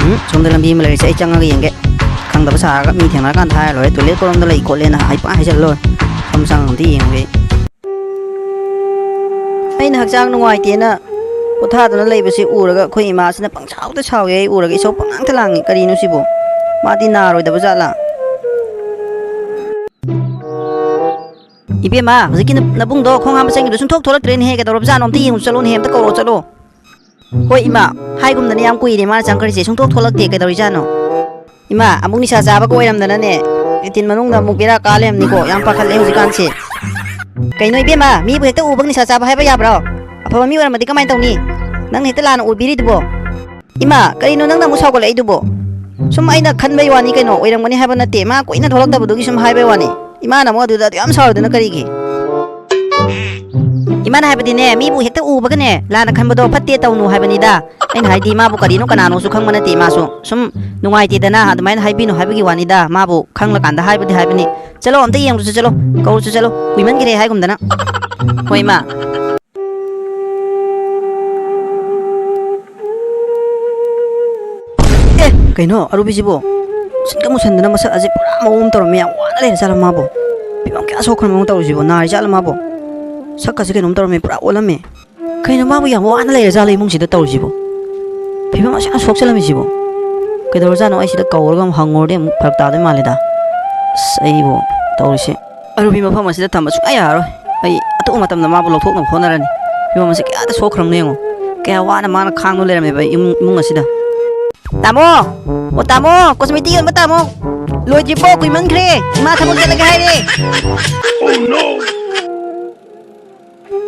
ꯎꯝ, ꯁꯣꯝꯗ ꯂꯝꯕꯤ ꯑꯃ ꯂꯩꯔꯤꯁꯦ, ꯑꯩ ꯆꯪꯉꯒ ꯌꯦꯡꯒꯦ꯫ ꯈꯪꯗꯕ ꯁꯥꯔꯒ ꯃꯤ ꯊꯦꯡꯅꯔꯀꯥꯟꯗ ꯍꯥꯏꯔ ꯂꯣꯏꯔꯦ, toilet ꯀꯔꯣꯝꯗ ꯂꯩ ꯈꯣꯠꯂꯦꯅ ꯍꯥꯏꯄꯥ ꯍꯥꯏꯖꯜꯂ ꯂꯣꯏꯔꯦ꯫ ꯁꯣꯝ ꯆꯪꯉꯒ ꯑꯝꯇ ꯌꯦꯡꯉꯨꯒꯦ ꯑꯩ꯫ ꯑꯩꯅ ꯍꯛꯆꯥꯡ ꯅꯨꯡꯉꯥꯏꯇꯦꯅ ꯄꯣꯊꯥꯗꯨꯅ ꯂꯩꯕꯁꯤ ꯎꯔꯒ ꯑꯩꯈꯣꯏ ꯏꯃꯥꯁꯤꯅ ꯄꯪꯁꯥꯎꯗ ꯁꯥꯎꯏ, ꯑꯩ ꯎꯔꯒ ꯏꯁꯧ ꯄꯪꯂꯥꯡꯗ ꯂꯥꯡꯉꯤ꯫ ꯀꯔꯤꯅꯣ ꯁꯤꯕꯨ? ꯃꯥꯗꯤ ꯅꯥꯔꯣꯏꯗꯕ ꯖꯥꯠꯂꯥ? ꯏꯕꯦꯝꯃ, ꯍꯧꯖꯤꯛꯀꯤ ꯅ-, ꯅꯕꯨꯡꯗꯣ ꯈꯣꯡ ꯍꯥꯝꯕ ꯆꯪꯉꯤꯗꯣ ꯁꯨꯡꯊꯣꯛ ꯊꯣꯛꯂꯛꯇ꯭ꯔꯦꯅꯦꯍꯦ, ꯀꯩꯗꯧꯔꯕ ꯖꯥꯠꯅꯣ? ꯑꯝꯇ ꯌꯦꯡꯉꯨ ꯆꯠꯂꯣꯅꯦꯍꯦ, ꯑꯝꯇ ꯀꯧꯔꯣ ꯆꯠꯂꯣ꯫ ꯍꯣꯏ ꯏꯃꯥ, ꯍꯥꯏꯒꯨꯝꯗꯅ ꯌꯥꯝ ꯀꯨꯏꯔꯦ ꯃꯥꯅ ꯆꯪꯈ꯭ꯔꯤꯁꯦ, ꯁꯨꯡꯊꯣꯛ ꯊꯣꯛꯂꯛꯇꯦ, ꯀꯩꯗꯧꯔꯤꯖꯥꯠꯅꯣ? ꯏꯃꯥ, ꯑꯃꯨꯛ ꯅꯤꯁꯥ ꯆꯥꯕꯒ ꯑꯣꯏꯔꯝꯗꯅꯅꯦ, ꯇꯤꯟ ꯃꯅꯨꯡꯗ ꯑꯃꯨꯛ ꯕꯦꯔꯥ ꯀꯥ ꯂꯩꯔꯝꯅꯤꯀꯣ, ꯌꯥꯝ ꯄꯥꯈꯠꯂꯦ ꯍꯧꯖꯤꯛꯀꯥꯟꯁꯦ꯫ ꯀꯩꯅꯣ ꯏꯕꯦꯝꯃ, ꯃꯤꯕꯨ ꯍꯦꯛꯇ ꯎꯕꯒ ꯅꯤꯁꯥ ꯆꯥꯕ ꯍꯥꯏꯕ ꯌꯥꯕ꯭ꯔꯣ? ꯑꯐꯕ ꯃꯤ ꯑꯣꯏꯔꯝꯃꯗꯤ ꯀꯃꯥꯏꯅ ꯇꯧꯅꯤ? ꯅꯪꯅ ꯍꯦꯛꯇ ꯂꯥꯟꯅ ꯎꯕꯤꯔꯤꯗꯨꯕꯣ? ꯏꯃꯥ, ꯀꯔꯤꯅꯣ ꯅꯪꯅ ꯑꯃꯨꯛ ꯁꯥꯎꯒꯠꯂꯛꯏꯗꯨꯕꯣ? ꯁꯨꯝ ꯑꯩꯅ ꯈꯟꯕꯩ ꯋꯥꯅꯤ ꯀꯩꯅꯣ, ꯑꯣꯏꯔꯝꯒꯅꯤ ꯍꯥꯏꯕ ꯅꯠꯇꯦ, ꯃꯥ ꯀꯨꯏꯅ ꯊꯣꯛꯂꯛꯇꯕꯗꯨꯒꯤ ꯁꯨꯝ ꯍꯥꯏꯕꯩ ꯋꯥꯅꯤ꯫ ꯏꯃꯥꯅ ꯑꯃꯨꯛ ꯑꯗꯨꯗ ꯑꯗꯨ ꯌꯥꯝ ꯁꯥꯎꯔꯗꯅ ꯀꯔꯤꯒꯤ? ꯏꯃꯥꯅ ꯍꯥꯏꯕꯗꯤꯅꯦ, ꯃꯤꯕꯨ ꯍꯦꯛꯇ ꯎꯕꯒꯅꯦ ꯂꯥꯟꯅ ꯈꯟꯕꯗꯣ ꯐꯠꯇꯦ, ꯇꯧꯅꯨ ꯍꯥꯏꯕꯅꯤꯗ꯫ ꯑꯩꯅ ꯍꯥꯏꯗꯤ ꯃꯥꯕꯨ ꯀꯔꯤꯅꯣ ꯀꯅꯥꯅꯣꯁꯨ ꯈꯪꯕ ꯅꯠꯇꯦ, ꯃꯥꯁꯨ ꯁꯨꯝ ꯅꯨꯡꯉꯥꯏꯇꯦꯗꯅ ꯑꯗꯨꯃꯥꯏꯅ ꯍꯥꯏꯕꯤꯅꯨ ꯍꯥꯏꯕꯒꯤ ꯋꯥꯅꯤꯗ, ꯃꯥꯕꯨ ꯈꯪꯂꯀꯥꯟꯗ ꯍꯥꯏꯕꯗꯤ ꯍꯥꯏꯕꯅꯤ꯫ ꯆꯠꯂꯣ, ꯑꯝꯇ ꯌꯦꯡꯉꯨꯁꯤ ꯆꯠꯂꯣ, ꯀꯧꯔꯨꯁꯤ ꯆꯠꯂꯣ, ꯀꯨꯏꯃꯟꯈꯤꯔꯦ ꯍꯥꯏꯒꯨꯝꯗꯅ꯫ ꯍꯣꯏ ꯏꯃꯥ꯫ ꯑꯦ, ꯀꯩꯅꯣ ꯑꯔꯨꯕꯤꯁꯤꯕꯣ? ꯁꯤꯟꯒ ꯃꯨꯁꯟꯗꯅ ꯃꯁꯛ ꯑꯁꯦ ꯄꯨꯔꯥ ꯃꯑꯣꯡ ꯑꯃ ꯇꯧꯔꯝꯃꯦ, ꯌꯥꯝ ꯋꯥꯅ ꯂꯩꯔ ꯖꯥꯠꯂ ꯃꯥꯕꯣ? ꯐꯤꯕꯝ ꯀꯌꯥ ꯁꯣꯛꯈ꯭ꯔꯕ ꯃꯑꯣꯡ ꯇꯧꯔꯤꯁꯤꯕꯣ? ꯅꯥꯔꯤ ꯖꯥꯠꯂ ꯃꯥꯕꯣ? ꯁꯛꯀꯁꯦ ꯀꯩꯅꯣꯝ ꯇꯧꯔꯝꯃꯦ, ꯄꯨꯔꯥ ꯑꯣꯜꯂꯝꯃꯦ꯫ ꯀꯩꯅꯣ ꯃꯥꯕꯨ ꯌꯥꯝ ꯋꯥꯅ ꯂꯩꯔ ꯖꯥꯠꯂ ꯏꯃꯨꯡꯁꯤꯗ ꯇꯧꯔꯤꯁꯤꯕꯣ? ꯐꯤꯕꯝ ꯑꯁꯨꯛ ꯌꯥꯝ ꯁꯣꯛꯆꯜꯂꯝꯃꯤꯁꯤꯕꯨ? ꯀꯩꯗꯧꯔꯖꯥꯠꯅꯣ? ꯑꯩ ꯁꯤꯗ ꯀꯧꯔꯒ ꯑꯃꯨꯛ ꯍꯪꯉꯨꯔꯗꯤ ꯑꯃꯨꯛ ꯐꯔꯛ ꯇꯥꯗꯣꯏ ꯃꯥꯜꯂꯦꯗ꯫ ꯑꯁ, ꯑꯩꯕꯨ ꯇꯧꯔꯤꯁꯦ꯫ ꯑꯔꯨꯕꯤ ꯃꯐꯝ ꯑꯁꯤꯗ ꯊꯝꯕ ꯁꯨꯡꯌꯥ ꯌꯥꯔꯔꯣꯏ꯫ ꯑꯩ ꯑꯇꯣꯞꯄ ꯃꯇꯝꯗ ꯃꯥꯕꯨ ꯂꯧꯊꯣꯛꯅꯕ ꯍꯣꯠꯅꯔꯅꯤ꯫ ꯐꯤꯕꯝ ꯑꯁꯤ ꯀꯌꯥꯗ ꯁꯣꯛꯈ꯭ꯔꯕꯅꯣ ꯌꯦꯡꯉꯣ꯫ ꯀꯌꯥ ꯋꯥꯅ ꯃꯥꯅ ꯈꯥꯡꯗꯨꯅ ꯂꯩꯔꯝꯃꯦꯕ ꯏꯃꯨꯡ, ꯏꯃꯨꯡ ꯑꯁꯤꯗ꯫ ꯇꯥꯃꯣ! ꯑꯣ, ꯇꯥꯃꯣ! ꯀꯣꯁꯃꯦꯇꯤꯛ ꯌꯣꯟꯕ ꯇꯥꯃꯣ! ꯂꯣꯏꯗ꯭ꯔꯤꯕꯣ? ꯀꯨꯏꯃꯟꯈ꯭ꯔꯦ! ꯏꯃꯥ ꯊꯕꯛ ꯆꯠꯂꯒꯦ ꯍꯥꯏꯔꯦ!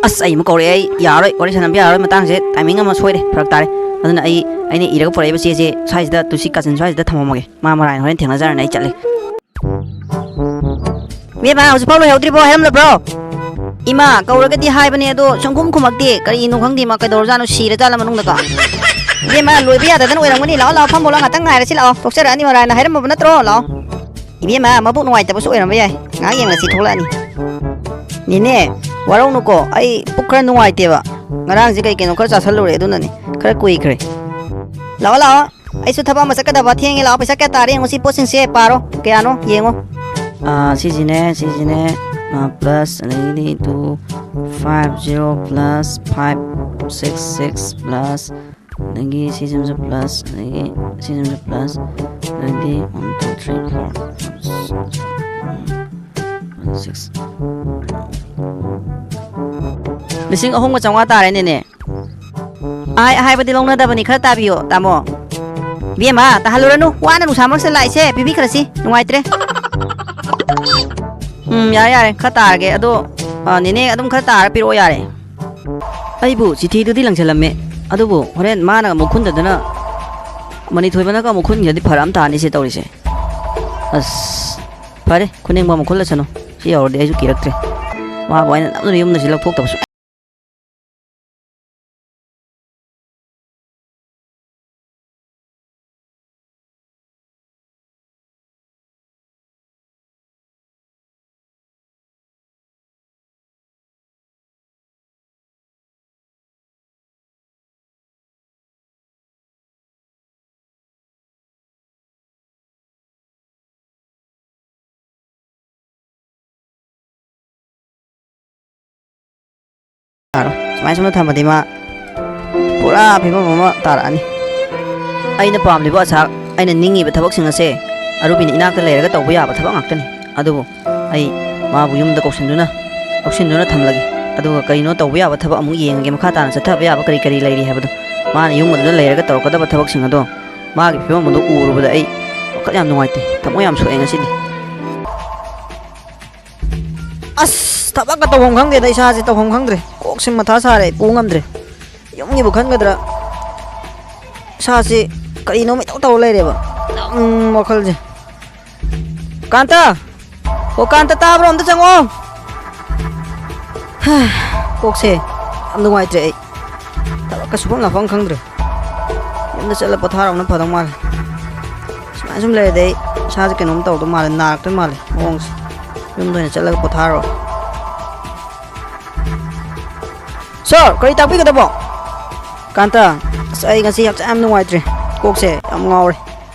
ꯑꯁ, ꯑꯩ ꯑꯃꯨꯛ ꯀꯧꯔꯛꯑꯦ꯫ ꯑꯩ ꯌꯥꯔꯔꯣꯏ, ꯋꯥꯔꯤ ꯁꯥꯟꯅꯕ ꯌꯥꯔꯔꯣꯏ꯫ ꯃꯇꯥꯡꯁꯦ timing ꯑꯃ ꯁꯣꯏꯔꯦ, ꯐꯔꯛ ꯇꯥꯔꯦ꯫ ꯑꯗꯨꯅ ꯑꯩ, ꯑꯩꯅ ꯏꯔꯒ ꯄꯨꯔꯛꯏꯕ ꯆꯦꯁꯦ ꯁ꯭ꯋꯥꯏꯁꯤꯗ, ꯇꯨꯁꯤ ꯀꯥꯆꯤꯟ ꯁ꯭ꯋꯥꯏꯁꯤꯗ ꯊꯝꯃꯝꯃꯒꯦ꯫ ꯃꯥ ꯃꯔꯥꯏꯅ ꯍꯣꯔꯦꯟ ꯊꯦꯡꯅꯖꯔꯅꯤ, ꯑꯩ ꯆꯠꯂꯦ꯫ ꯏꯕꯦꯝꯃ, ꯍꯧꯖꯤꯛꯐꯥꯎ ꯂꯣꯏꯍꯧꯗ꯭ꯔꯤꯕꯣ? ꯍꯥꯏꯔꯝꯂꯕ꯭ꯔꯣ? ꯏꯃꯥ, ꯀꯧꯔꯒꯗꯤ ꯍꯥꯏꯕꯅꯦ, ꯑꯗꯣ ꯁꯨꯡꯈꯨꯝ ꯈꯨꯝꯃꯛꯇꯦ꯫ ꯀꯔꯤꯅꯣ ꯈꯪꯗꯦ, ꯃꯥ ꯀꯩꯗꯧꯔꯖꯥꯠꯅꯣ? ꯁꯤꯔꯖꯥꯠꯂ ꯃꯅꯨꯡꯗꯀꯣ? ꯏꯕꯦꯝꯃ, ꯂꯣꯏꯕ ꯌꯥꯗꯗꯅ ꯑꯣꯏꯔꯝꯒꯅꯤ꯫ ꯂꯥꯛꯑꯣ, ꯂꯥꯛꯑꯣ, ꯐꯝꯃꯣ, ꯂꯥꯛꯑꯣ, ꯉꯥꯛꯇꯪ ꯉꯥꯏꯔꯁꯤ, ꯂꯥꯛꯑꯣ꯫ ꯊꯣꯛꯆꯔꯛꯑꯅꯤ ꯃꯔꯥꯏꯅ ꯍꯥꯏꯔꯝꯃꯕ ꯅꯠꯇ꯭ꯔꯣ? ꯂꯥꯛꯑꯣ꯫ ꯏꯕꯦꯝꯃ, ꯃꯕꯨꯛ ꯅꯨꯡꯉꯥꯏꯇꯕꯁꯨ ꯑꯣꯏꯔꯝꯕ ꯌꯥꯏ꯫ ꯉꯥꯏꯍꯥꯛ ꯌꯦꯡꯂꯁꯤ, ꯊꯣꯛꯂꯛꯑꯅꯤ꯫ ꯅꯦꯅꯦ, ꯋꯥꯔꯧꯅꯨꯀꯣ, ꯑꯩ ꯄꯨꯛ ꯈꯔ ꯅꯨꯡꯉꯥꯏꯇꯦꯕ꯫ ꯉꯔꯥꯡꯁꯦ ꯀꯩ ꯀꯩꯅꯣ ꯈꯔ ꯆꯥꯁꯜꯂꯨꯔꯦ, ꯑꯗꯨꯅꯅꯤ꯫ ꯈꯔ ꯀꯨꯏꯈ꯭ꯔꯦ꯫ ꯂꯥꯛꯑꯣ, ꯂꯥꯛꯑꯣ꯫ ꯑꯩꯁꯨ ꯊꯕꯛ ꯑꯃ ꯆꯠꯀꯗꯕ ꯊꯦꯡꯉꯦ꯫ ꯂꯥꯛꯑꯣ, ꯄꯩꯁꯥ ꯀꯌꯥ ꯇꯥꯔꯦ ꯌꯦꯡꯉꯣ꯫ ꯁꯤ ꯄꯣꯠꯁꯤꯡꯁꯦ ꯄꯥꯔꯣ꯫ ꯀꯌꯥꯅꯣ ꯌꯦꯡꯉꯣ꯫ ꯑꯥ, ꯁꯤꯁꯤꯅꯦ, ꯁꯤꯁꯤꯅꯦ, ꯑꯥ, plus, ꯑꯗꯒꯤꯗꯤ two, five zero plus five six six plus, ꯑꯗꯒꯤ ꯁꯤꯁꯤꯃꯁꯨ plus, ꯑꯗꯒꯤ ꯁꯤꯁꯤꯃꯁꯨ plus, ꯑꯗꯒꯤ one, two, three, four, five, six, ꯂꯤꯁꯤꯡ ꯑꯍꯨꯝꯒ ꯆꯥꯝꯃꯉꯥ ꯇꯥꯔꯦꯅꯦꯅꯦ꯫ ꯑꯍꯥꯏ-, ꯑꯍꯥꯏꯕꯗꯤ ꯂꯧꯅꯗꯕꯅꯤ, ꯈꯔ ꯇꯥꯕꯤꯌꯣ, ꯇꯥꯃꯣ꯫ ꯏꯕꯦꯝꯃ, ꯇꯥꯍꯜꯂꯨꯔꯅꯨ, ꯋꯥꯅ ꯅꯨꯡꯁꯥ ꯃꯔꯛꯁꯤꯗ ꯂꯥꯛꯏꯁꯦ, ꯄꯤꯕꯤꯈ꯭ꯔꯁꯤ, ꯅꯨꯡꯉꯥꯏꯇ꯭ꯔꯦ꯫ ꯎꯝ, ꯌꯥꯔꯦ, ꯌꯥꯔꯦ, ꯈꯔ ꯇꯥꯔꯒꯦ, ꯑꯗꯣ, ꯑ, ꯅꯦꯅꯦ, ꯑꯗꯨꯝ ꯈꯔ ꯇꯥꯔ ꯄꯤꯔꯛꯑꯣ, ꯌꯥꯔꯦ꯫ ꯑꯩꯕꯨ ꯆꯤꯊꯤꯗꯨꯗꯤ ꯂꯪꯁꯤꯜꯂꯝꯃꯦ, ꯑꯗꯨꯕꯨ ꯍꯣꯔꯦꯟ ꯃꯥꯅ ꯑꯃꯨꯛ ꯈꯨꯟꯗꯗꯅ, ꯃꯅꯤꯊꯣꯏꯕꯅꯒ ꯑꯃꯨꯛ ꯈꯨꯟꯈ꯭ꯔꯗꯤ ꯐꯔꯛ ꯑꯃ ꯇꯥꯅꯤꯁꯦ ꯇꯧꯔꯤꯁꯦ꯫ ꯑꯁ, ꯐꯔꯦ, ꯈꯨꯅꯤꯡꯕ ꯑꯃꯨꯛ ꯈꯨꯜꯂꯁꯅꯨ, ꯁꯤ ꯌꯧꯔꯗꯤ ꯑꯩꯁꯨ ꯀꯤꯔꯛꯇ꯭ꯔꯦ꯫ ꯃꯥꯕꯨ ꯑꯩꯅ ꯅꯝꯗꯨꯅ ꯌꯨꯝꯗ ꯁꯤ ꯂꯧꯊꯣꯛꯇꯕꯁꯨ꯫ ꯌꯥꯔꯣꯏ꯫ ꯁꯨꯃꯥꯏ ꯁꯨꯝ ꯊꯝꯃꯗꯤ ꯃꯥ ꯄꯨꯔꯥ ꯐꯤꯕꯝ ꯑꯃ ꯇꯥꯔꯛꯑꯅꯤ꯫ ꯑꯩꯅ ꯄꯥꯝꯂꯤꯕ ꯑꯁꯥ, ꯑꯩꯅ ꯅꯤꯡꯉꯤꯕ ꯊꯕꯛꯁꯤꯡ ꯑꯁꯦ ꯑꯔꯨꯕꯤꯅ ꯏꯅꯥꯛꯇ ꯂꯩꯔꯒ ꯇꯧꯕ ꯌꯥꯕ ꯊꯕꯛ ꯉꯥꯛꯇꯅꯤ꯫ ꯑꯗꯨꯕꯨ ꯑꯩ ꯃꯥꯕꯨ ꯌꯨꯝꯗ ꯀꯧꯁꯤꯟꯗꯨꯅ, ꯂꯧꯁꯤꯟꯗꯨꯅ ꯊꯝꯂꯒꯦ꯫ ꯑꯗꯨꯒ ꯀꯔꯤꯅꯣ ꯇꯧꯕ ꯌꯥꯕ ꯊꯕꯛ ꯑꯃꯨꯛ ꯌꯦꯡꯉꯒꯦ, ꯃꯈꯥ ꯇꯥꯅ ꯆꯠꯊꯕ ꯌꯥꯕ ꯀꯔꯤ ꯀꯔꯤ ꯂꯩꯔꯤ ꯍꯥꯏꯕꯗꯣ꯫ ꯃꯥꯅ ꯌꯨꯝ ꯑꯗꯨꯗ ꯂꯩꯔꯒ ꯇꯧꯔꯛꯀꯗꯕ ꯊꯕꯛꯁꯤꯡ ꯑꯗꯣ, ꯃꯥꯒꯤ ꯐꯤꯕꯝ ꯑꯗꯨ ꯎꯔꯨꯕꯗ ꯑꯩ ꯋꯥꯈꯜ ꯌꯥꯝ ꯅꯨꯡꯉꯥꯏꯇꯦ, ꯊꯃꯣꯏ ꯌꯥꯝ ꯁꯣꯛꯑꯦ ꯉꯁꯤꯗꯤ꯫ ꯑꯁ, ꯊꯕꯛꯀ ꯇꯧꯐꯝ ꯈꯪꯗꯦꯗ, ꯏꯁꯥꯁꯦ ꯇꯧꯐꯝ ꯈꯪꯗ꯭ꯔꯦ꯫ ꯀꯣꯛꯁꯦ ꯃꯊꯥ ꯁꯥꯔꯦ, ꯑꯩ ꯄꯨ ꯉꯝꯗ꯭ꯔꯦ꯫ ꯌꯨꯝꯒꯤꯕꯨ ꯈꯟꯒꯗ꯭ꯔꯥ? ꯏꯁꯥꯁꯦ ꯀꯔꯤꯅꯣꯝ ꯏꯇꯧ ꯇꯧꯔ ꯂꯩꯔꯦꯕ꯫ ꯑꯗꯨꯝ ꯋꯥꯈꯜꯁꯦ꯫ ꯀꯥꯟꯇ! ꯑꯣ, ꯀꯥꯟꯇ, ꯇꯥꯕ꯭ꯔꯣ? ꯑꯝꯇ ꯆꯪꯉꯛꯑꯣ꯫ ꯍꯥ, ꯀꯣꯛꯁꯦ ꯌꯥꯝ ꯅꯨꯡꯉꯥꯏꯇ꯭ꯔꯦ ꯑꯩ꯫ ꯊꯕꯛꯀ ꯁꯨꯐꯝ ꯂꯥꯛꯐꯝ ꯈꯪꯗ꯭ꯔꯦ꯫ ꯌꯨꯝꯗ ꯆꯠꯂ ꯄꯣꯊꯥꯔꯕꯅ ꯐꯗꯧ ꯃꯥꯜꯂꯦ꯫ ꯁꯨꯃꯥꯏꯅ ꯁꯨꯝ ꯂꯩꯔꯗꯤ ꯑꯩ ꯏꯁꯥꯁꯦ ꯀꯩꯅꯣꯝ ꯇꯧꯗꯧ ꯃꯥꯜꯂꯦ, ꯅꯥꯔꯛꯇꯣꯏ ꯃꯥꯜꯂꯦ ꯃꯑꯣꯡꯁꯦ꯫ ꯌꯨꯝꯗ ꯑꯣꯏꯅ ꯆꯠꯂꯒ ꯄꯣꯊꯥꯔꯣ꯫ ꯁꯥꯔ, ꯀꯔꯤ ꯇꯥꯛꯄꯤꯒꯗꯕꯣ? ꯀꯥꯟꯇ, ꯑꯁ, ꯑꯩ ꯉꯁꯤ ꯍꯛꯆꯥꯡ ꯌꯥꯝ ꯅꯨꯡꯉꯥꯏꯇ꯭ꯔꯦ꯫ ꯀꯣꯛꯁꯦ ꯌꯥꯝ ꯉꯥꯎꯔꯦ꯫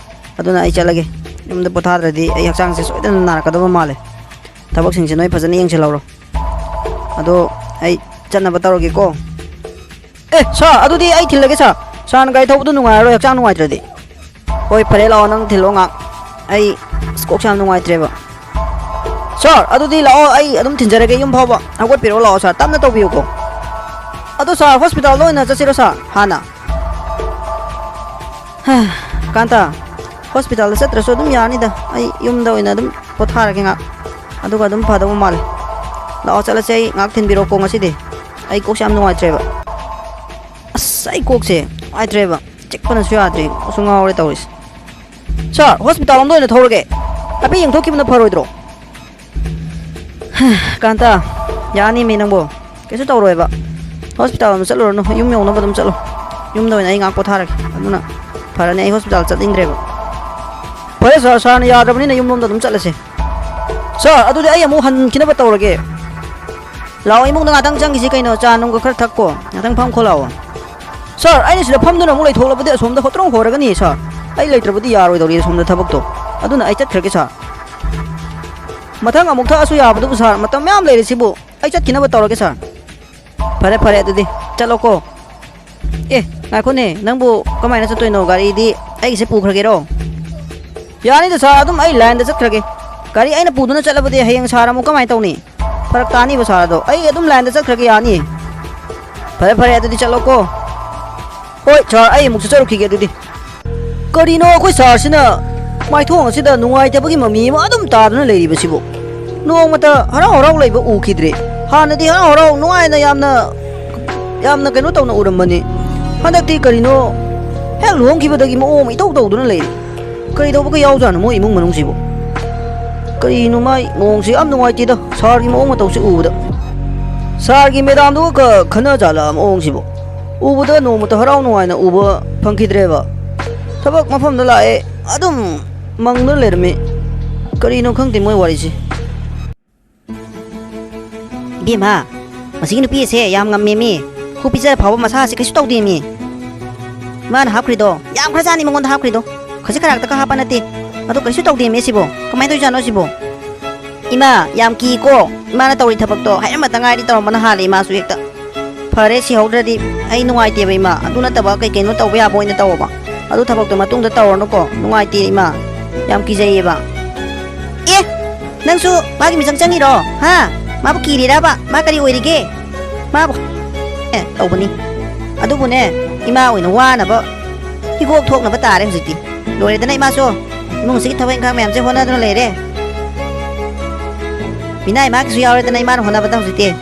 ꯑꯗꯨꯅ ꯑꯩ ꯆꯠꯂꯒꯦ꯫ ꯌꯨꯝꯗ ꯄꯣꯊꯥꯗ꯭ꯔꯗꯤ ꯑꯩ ꯍꯛꯆꯥꯡꯁꯦ ꯁꯣꯏꯗꯅ ꯅꯥꯔꯛꯀꯗꯕ ꯃꯥꯜꯂꯦ꯫ ꯊꯕꯛꯁꯤꯡꯁꯦ ꯅꯣꯏ ꯐꯖꯅ ꯌꯦꯡꯁꯤꯜꯍꯧꯔꯣ꯫ ꯑꯗꯣ ꯑꯩ ꯆꯠꯅꯕ ꯇꯧꯔꯒꯦꯀꯣ꯫ ꯑꯦ, ꯁꯥꯔ, ꯑꯗꯨꯗꯤ ꯑꯩ ꯊꯤꯜꯂꯒꯦ, ꯁꯥꯔ꯫ ꯁꯥꯔꯅ ꯒꯥꯔꯤ ꯊꯧꯕꯗꯨ ꯅꯨꯡꯉꯥꯏꯔꯔꯣꯏ, ꯍꯛꯆꯥꯡ ꯅꯨꯡꯉꯥꯏꯇ꯭ꯔꯗꯤ꯫ ꯍꯣꯏ, ꯐꯔꯦ, ꯂꯥꯛꯑꯣ, ꯅꯪ ꯊꯤꯜꯂꯣ ꯉꯥꯛ꯫ ꯑꯩ ꯑꯁ, ꯀꯣꯛꯁꯦ ꯌꯥꯝ ꯅꯨꯡꯉꯥꯏꯇ꯭ꯔꯦꯕ꯫ ꯁꯥꯔ, ꯑꯗꯨꯗꯤ ꯂꯥꯛꯑꯣ, ꯑꯩ ꯑꯗꯨꯝ ꯊꯤꯟꯖꯔꯒꯦ ꯌꯨꯝ ꯐꯥꯎꯕ꯫ ꯍꯧꯒꯠꯄꯤꯔꯛꯑꯣ, ꯂꯥꯛꯑꯣ, ꯁꯥꯔ, ꯇꯞꯅ ꯇꯧꯕꯤꯌꯨꯀꯣ꯫ ꯑꯗꯣ, ꯁꯥꯔ, ꯍꯣꯁꯄꯤꯇꯥꯜꯗ ꯑꯣꯏꯅ ꯆꯠꯁꯤꯔꯣ, ꯁꯥꯔ, ꯍꯥꯟꯅ? ꯍꯥ, ꯀꯥꯟꯇ, ꯍꯣꯁꯄꯤꯇꯥꯜꯗ ꯆꯠꯇ꯭ꯔꯁꯨ ꯑꯗꯨꯝ ꯌꯥꯅꯤꯗ꯫ ꯑꯩ ꯌꯨꯝꯗ ꯑꯣꯏꯅ ꯑꯗꯨꯝ ꯄꯣꯊꯥꯔꯒꯦ ꯉꯥꯛ, ꯑꯗꯨꯒ ꯑꯗꯨꯝ ꯐꯗꯧꯕ ꯃꯥꯜꯂꯦ꯫ ꯂꯥꯛꯑꯣ, ꯆꯠꯂꯁꯦ, ꯑꯩ ꯉꯥꯛ ꯊꯤꯟꯕꯤꯔꯛꯑꯣꯀꯣ ꯉꯁꯤꯗꯤ꯫ ꯑꯩ ꯀꯣꯛꯁꯦ ꯌꯥꯝ ꯅꯨꯡꯉꯥꯏꯇ꯭ꯔꯦꯕ꯫ ꯑꯁ, ꯑꯩ ꯀꯣꯛꯁꯦ ꯅꯨꯡꯉꯥꯏꯇ꯭ꯔꯦꯕ꯫ ꯆꯤꯛꯄꯅꯁꯨ ꯌꯥꯗ꯭ꯔꯦ, ꯀꯣꯛꯁꯨ ꯉꯥꯎꯔꯦ ꯇꯧꯔꯤꯁꯦ꯫ ꯁꯥꯔ, ꯍꯣꯁꯄꯤꯇꯥꯜ ꯂꯣꯝꯗ ꯑꯣꯏꯅ ꯊꯧꯔꯒꯦ꯫ ꯍꯥꯏꯐꯦꯠ ꯌꯦꯡꯊꯣꯛꯈꯤꯕꯅ ꯐꯔꯣꯏꯗ꯭ꯔꯣ? ꯀꯥꯟꯇ, ꯌꯥꯅꯤꯃꯤ ꯅꯪꯕꯣ꯫ ꯀꯩꯁꯨ ꯇꯧꯔꯣꯏꯕ꯫ ꯍꯣꯁꯄꯤꯇꯥꯜ ꯑꯃ ꯆꯠꯂꯨꯔꯅꯨ, ꯌꯨꯝ ꯌꯧꯅꯕ ꯑꯗꯨꯝ ꯆꯠꯂꯣ꯫ ꯌꯨꯝꯗ ꯑꯣꯏꯅ ꯑꯩ ꯉꯥꯏꯍꯥꯛ ꯄꯣꯊꯥꯔꯒꯦ꯫ ꯑꯗꯨꯅ ꯐꯔꯅꯤ, ꯑꯩ ꯍꯣꯁꯄꯤꯇꯥꯜ ꯆꯠꯅꯤꯡꯗ꯭ꯔꯦꯕ꯫ ꯐꯔꯦ ꯁꯥꯔ, ꯁꯥꯔꯅ ꯌꯥꯗ꯭ꯔꯕꯅꯤꯅ ꯌꯨꯝꯂꯣꯝꯗ ꯑꯗꯨꯝ ꯆꯠꯂꯁꯦ꯫ ꯁꯥꯔ, ꯑꯗꯨꯗꯤ ꯑꯩ ꯑꯃꯨꯛ ꯍꯟꯈꯤꯅꯕ ꯇꯧꯔꯒꯦ꯫ ꯂꯥꯛꯑꯣ, ꯏꯃꯨꯡꯗ ꯉꯥꯛꯇꯪ ꯆꯪꯈꯤꯁꯤ ꯀꯩꯅꯣ, ꯆꯥ ꯅꯨꯡꯒ ꯈꯔ ꯊꯛꯀꯣ, ꯉꯥꯛꯇꯪ ꯐꯝꯈꯣ ꯂꯥꯛꯑꯣ꯫ ꯁꯥꯔ, ꯑꯩꯅ ꯁꯤꯗ ꯐꯝꯗꯨꯅ ꯑꯃꯨꯛ ꯂꯩꯊꯣꯛꯂꯕꯗꯤ ꯑꯁꯣꯝꯗ ꯍꯣꯇ꯭ꯔꯣꯡ ꯍꯣꯔꯒꯅꯤ ꯁꯥꯔ꯫ ꯑꯩ ꯂꯩꯇ꯭ꯔꯕꯗꯤ ꯌꯥꯔꯣꯏꯗꯧꯔꯤ ꯑꯁꯣꯝꯗ ꯊꯕꯛꯇꯣ꯫ ꯑꯗꯨꯅ ꯑꯩ ꯆꯠꯈ꯭ꯔꯒꯦ ꯁꯥꯔ꯫ ꯃꯊꯪ ꯑꯃꯨꯛ ꯊꯛꯑꯁꯨ ꯌꯥꯕꯗꯨꯕꯨ ꯁꯥꯔ, ꯃꯇꯝ ꯃꯌꯥꯝ ꯂꯩꯔꯤꯁꯤꯕꯨ꯫ ꯑꯩ ꯆꯠꯈꯤꯅꯕ ꯇꯧꯔꯒꯦ ꯁꯥꯔ꯫ ꯐꯔꯦ, ꯐꯔꯦ, ꯑꯗꯨꯗꯤ ꯆꯠꯂꯣꯀꯣ꯫ ꯑꯦ, ꯉꯥꯏꯈꯣꯅꯦ, ꯅꯪꯕꯨ ꯀꯃꯥꯏꯅ ꯆꯠꯇꯣꯏꯅꯣ? ꯒꯥꯔꯤꯗꯤ ꯑꯩꯒꯤꯁꯦ ꯄꯨꯈ꯭ꯔꯒꯦꯔꯣ? ꯌꯥꯅꯤꯗ ꯁꯥꯔ, ꯑꯗꯨꯝ ꯑꯩ ꯂꯥꯏꯟꯗ ꯆꯠꯈ꯭ꯔꯒꯦ꯫ ꯒꯥꯔꯤ ꯑꯩꯅ ꯄꯨꯗꯨꯅ ꯆꯠꯂꯕꯗꯤ ꯍꯌꯦꯡ ꯁꯥꯔ ꯑꯃꯨꯛ ꯀꯃꯥꯏꯅ ꯇꯧꯅꯤ? ꯐꯔꯛ ꯇꯥꯅꯤꯕ ꯁꯥꯔ ꯑꯗꯣ꯫ ꯑꯩ ꯑꯗꯨꯝ ꯂꯥꯏꯟꯗ ꯆꯠꯈ꯭ꯔꯒꯦ, ꯌꯥꯅꯤꯌꯦ꯫ ꯐꯔꯦ ꯐꯔꯦ, ꯑꯗꯨꯗꯤ ꯆꯠꯂꯣꯀꯣ꯫ ꯍꯣꯏ ꯁꯥꯔ, ꯑꯩ ꯑꯃꯨꯛ ꯆꯠꯆꯔꯨꯈꯤꯒꯦ ꯑꯗꯨꯗꯤ꯫ ꯀꯔꯤꯅꯣ ꯑꯩꯈꯣꯏ ꯁꯥꯔꯁꯤꯅ ꯃꯥꯏꯊꯣꯡ ꯑꯁꯤꯗ ꯅꯨꯡꯉꯥꯏꯇꯕꯒꯤ ꯃꯃꯤ ꯑꯃ ꯑꯗꯨꯝ ꯇꯥꯗꯨꯅ ꯂꯩꯔꯤꯕꯁꯤꯕꯨ? ꯅꯣꯡꯃꯇ ꯍꯔꯥꯎ ꯍꯔꯥꯎ ꯂꯩꯕ ꯎꯈꯤꯗ꯭ꯔꯦ꯫ ꯍꯥꯟꯅꯗꯤ ꯍꯔꯥꯎ ꯍꯔꯥꯎ ꯅꯨꯡꯉꯥꯏꯅ ꯌꯥꯝꯅ, ꯌꯥꯝꯅ ꯀꯩꯅꯣ ꯇꯧꯅ ꯎꯔꯝꯕꯅꯤ꯫ ꯍꯟꯗꯛꯇꯤ ꯀꯔꯤꯅꯣ ꯍꯦꯛ ꯂꯨꯍꯣꯡꯈꯤꯕꯗꯒꯤ ꯃꯑꯣꯡ ꯑꯃ ꯏꯇꯧ ꯇꯧꯗꯨꯅ ꯂꯩꯔꯦ꯫ ꯀꯔꯤ ꯇꯧꯕꯒ ꯌꯥꯎꯖꯥꯠꯅꯣ ꯃꯣꯏ ꯏꯃꯨꯡ ꯃꯅꯨꯡꯁꯤꯕꯨ? ꯀꯔꯤꯅꯣ ꯃꯥꯏ ꯃꯑꯣꯡꯁꯤ ꯌꯥꯝ ꯅꯨꯡꯉꯥꯏꯇꯦꯗ꯫ ꯁꯥꯔꯒꯤ ꯃꯑꯣꯡ ꯃꯇꯧꯁꯤ ꯎꯕꯗ, ꯁꯥꯔꯒꯤ ꯃꯦꯗꯥꯝꯗꯨꯒ ꯈ-, ꯈꯟꯅ ꯖꯥꯠꯂ ꯃꯑꯣꯡꯁꯤꯕꯨ? ꯎꯕꯗ ꯅꯣꯡꯃꯇ ꯍꯔꯥꯎ ꯅꯨꯡꯉꯥꯏꯅ ꯎꯕ ꯐꯪꯈꯤꯗ꯭ꯔꯦꯕ꯫ ꯊꯕꯛ ꯃꯐꯝꯗ ꯂꯥꯛꯑꯦ, ꯑꯗꯨꯝ ꯃꯪꯗꯨꯅ ꯂꯩꯔꯝꯃꯤ꯫ ꯀꯔꯤꯅꯣ ꯈꯪꯗꯦ ꯃꯣꯏ ꯋꯥꯔꯤꯁꯤ꯫ ꯏꯕꯦꯝꯃ, ꯃꯁꯤꯒꯤ ꯅꯨꯄꯤ ꯑꯁꯦ ꯌꯥꯝ ꯉꯝꯃꯦꯃꯤ꯫ ꯈꯨ ꯄꯤꯖꯔ ꯐꯥꯎꯕ ꯃꯁꯥꯁꯦ ꯀꯩꯁꯨ ꯇꯧꯗꯦꯃꯤ꯫ ꯃꯥꯅ ꯍꯥꯞꯈ꯭ꯔꯤꯗꯣ ꯌꯥꯝ ꯈꯔꯖꯥꯠꯅꯤ ꯃꯉꯣꯟꯗ ꯍꯥꯞꯈ꯭ꯔꯤꯗꯣ꯫ ꯈꯖꯤꯛ ꯈꯔꯥꯛꯇꯒ ꯍꯥꯞꯄ ꯅꯠꯇꯦ꯫ ꯑꯗꯣ ꯀꯩꯁꯨ ꯇꯧꯗꯦꯃꯤ ꯁꯤꯕꯣ꯫ ꯀꯃꯥꯏꯅ ꯇꯧꯔꯤꯖꯥꯠꯅꯣ ꯁꯤꯕꯣ? ꯏꯃꯥ, ꯌꯥꯝ ꯀꯤꯀꯣ꯫ ꯏꯃꯥꯅ ꯇꯧꯔꯤ ꯊꯕꯛꯇꯣ ꯍꯥꯏꯔꯝꯕꯇ ꯉꯥꯏꯔꯤ, ꯇꯧꯔꯝꯕꯅ ꯍꯥꯜꯂꯦ ꯏꯃꯥꯁꯨ ꯍꯦꯛꯇ꯫ ꯐꯔꯦ, ꯁꯤꯍꯧꯗ꯭ꯔꯗꯤ ꯑꯩ ꯅꯨꯡꯉꯥꯏꯇꯦꯕ ꯏꯃꯥ꯫ ꯑꯗꯨ ꯅꯠꯇꯕ ꯀꯩ ꯀꯩꯅꯣ ꯇꯧꯕ ꯌꯥꯕ ꯑꯣꯏꯅ ꯇꯧꯋꯣꯕ꯫ ꯑꯗꯨ ꯊꯕꯛꯇꯣ ꯃꯇꯨꯡꯗ ꯇꯧꯔꯅꯨꯀꯣ꯫ ꯅꯨꯡꯉꯥꯏꯇꯦ ꯏꯃꯥ꯫ ꯌꯥꯝ ꯀꯤꯖꯩꯌꯦꯕ꯫ ꯑꯦ, ꯅꯪꯁꯨ ꯃꯥꯒꯤ ꯃꯤꯆꯪ ꯆꯪꯉꯤꯔꯣ? ꯍꯥ? ꯃꯥꯕꯨ ꯀꯤꯔꯤꯔꯕ? ꯃꯥ ꯀꯔꯤ ꯑꯣꯏꯔꯤꯒꯦ? ꯃꯥꯕꯨ ꯑꯦ, ꯇꯧꯕꯅꯤ꯫ ꯑꯗꯨꯕꯨꯅꯦ, ꯏꯃꯥ ꯑꯣꯏꯅ ꯋꯥꯅꯕ ꯍꯤꯒꯣꯛ ꯊꯣꯛꯅꯕ ꯇꯥꯔꯦ ꯍꯧꯖꯤꯛꯇꯤ꯫ ꯂꯣꯏꯔꯦꯗꯅ ꯏꯃꯥꯁꯨ꯫ ꯏꯃꯨꯡꯁꯤꯒꯤ ꯊꯕꯛ ꯏꯪꯈꯥꯡ ꯃꯌꯥꯝꯁꯦ ꯍꯣꯠꯅꯗꯨꯅ ꯂꯩꯔꯦ꯫ ꯃꯤꯅꯥꯏ ꯃꯥꯒꯤꯁꯨ ꯌꯥꯎꯔꯦꯗꯅ ꯏꯃꯥꯅ ꯍꯣꯠꯅꯕꯗ ꯍꯧꯖꯤꯛꯇꯤ꯫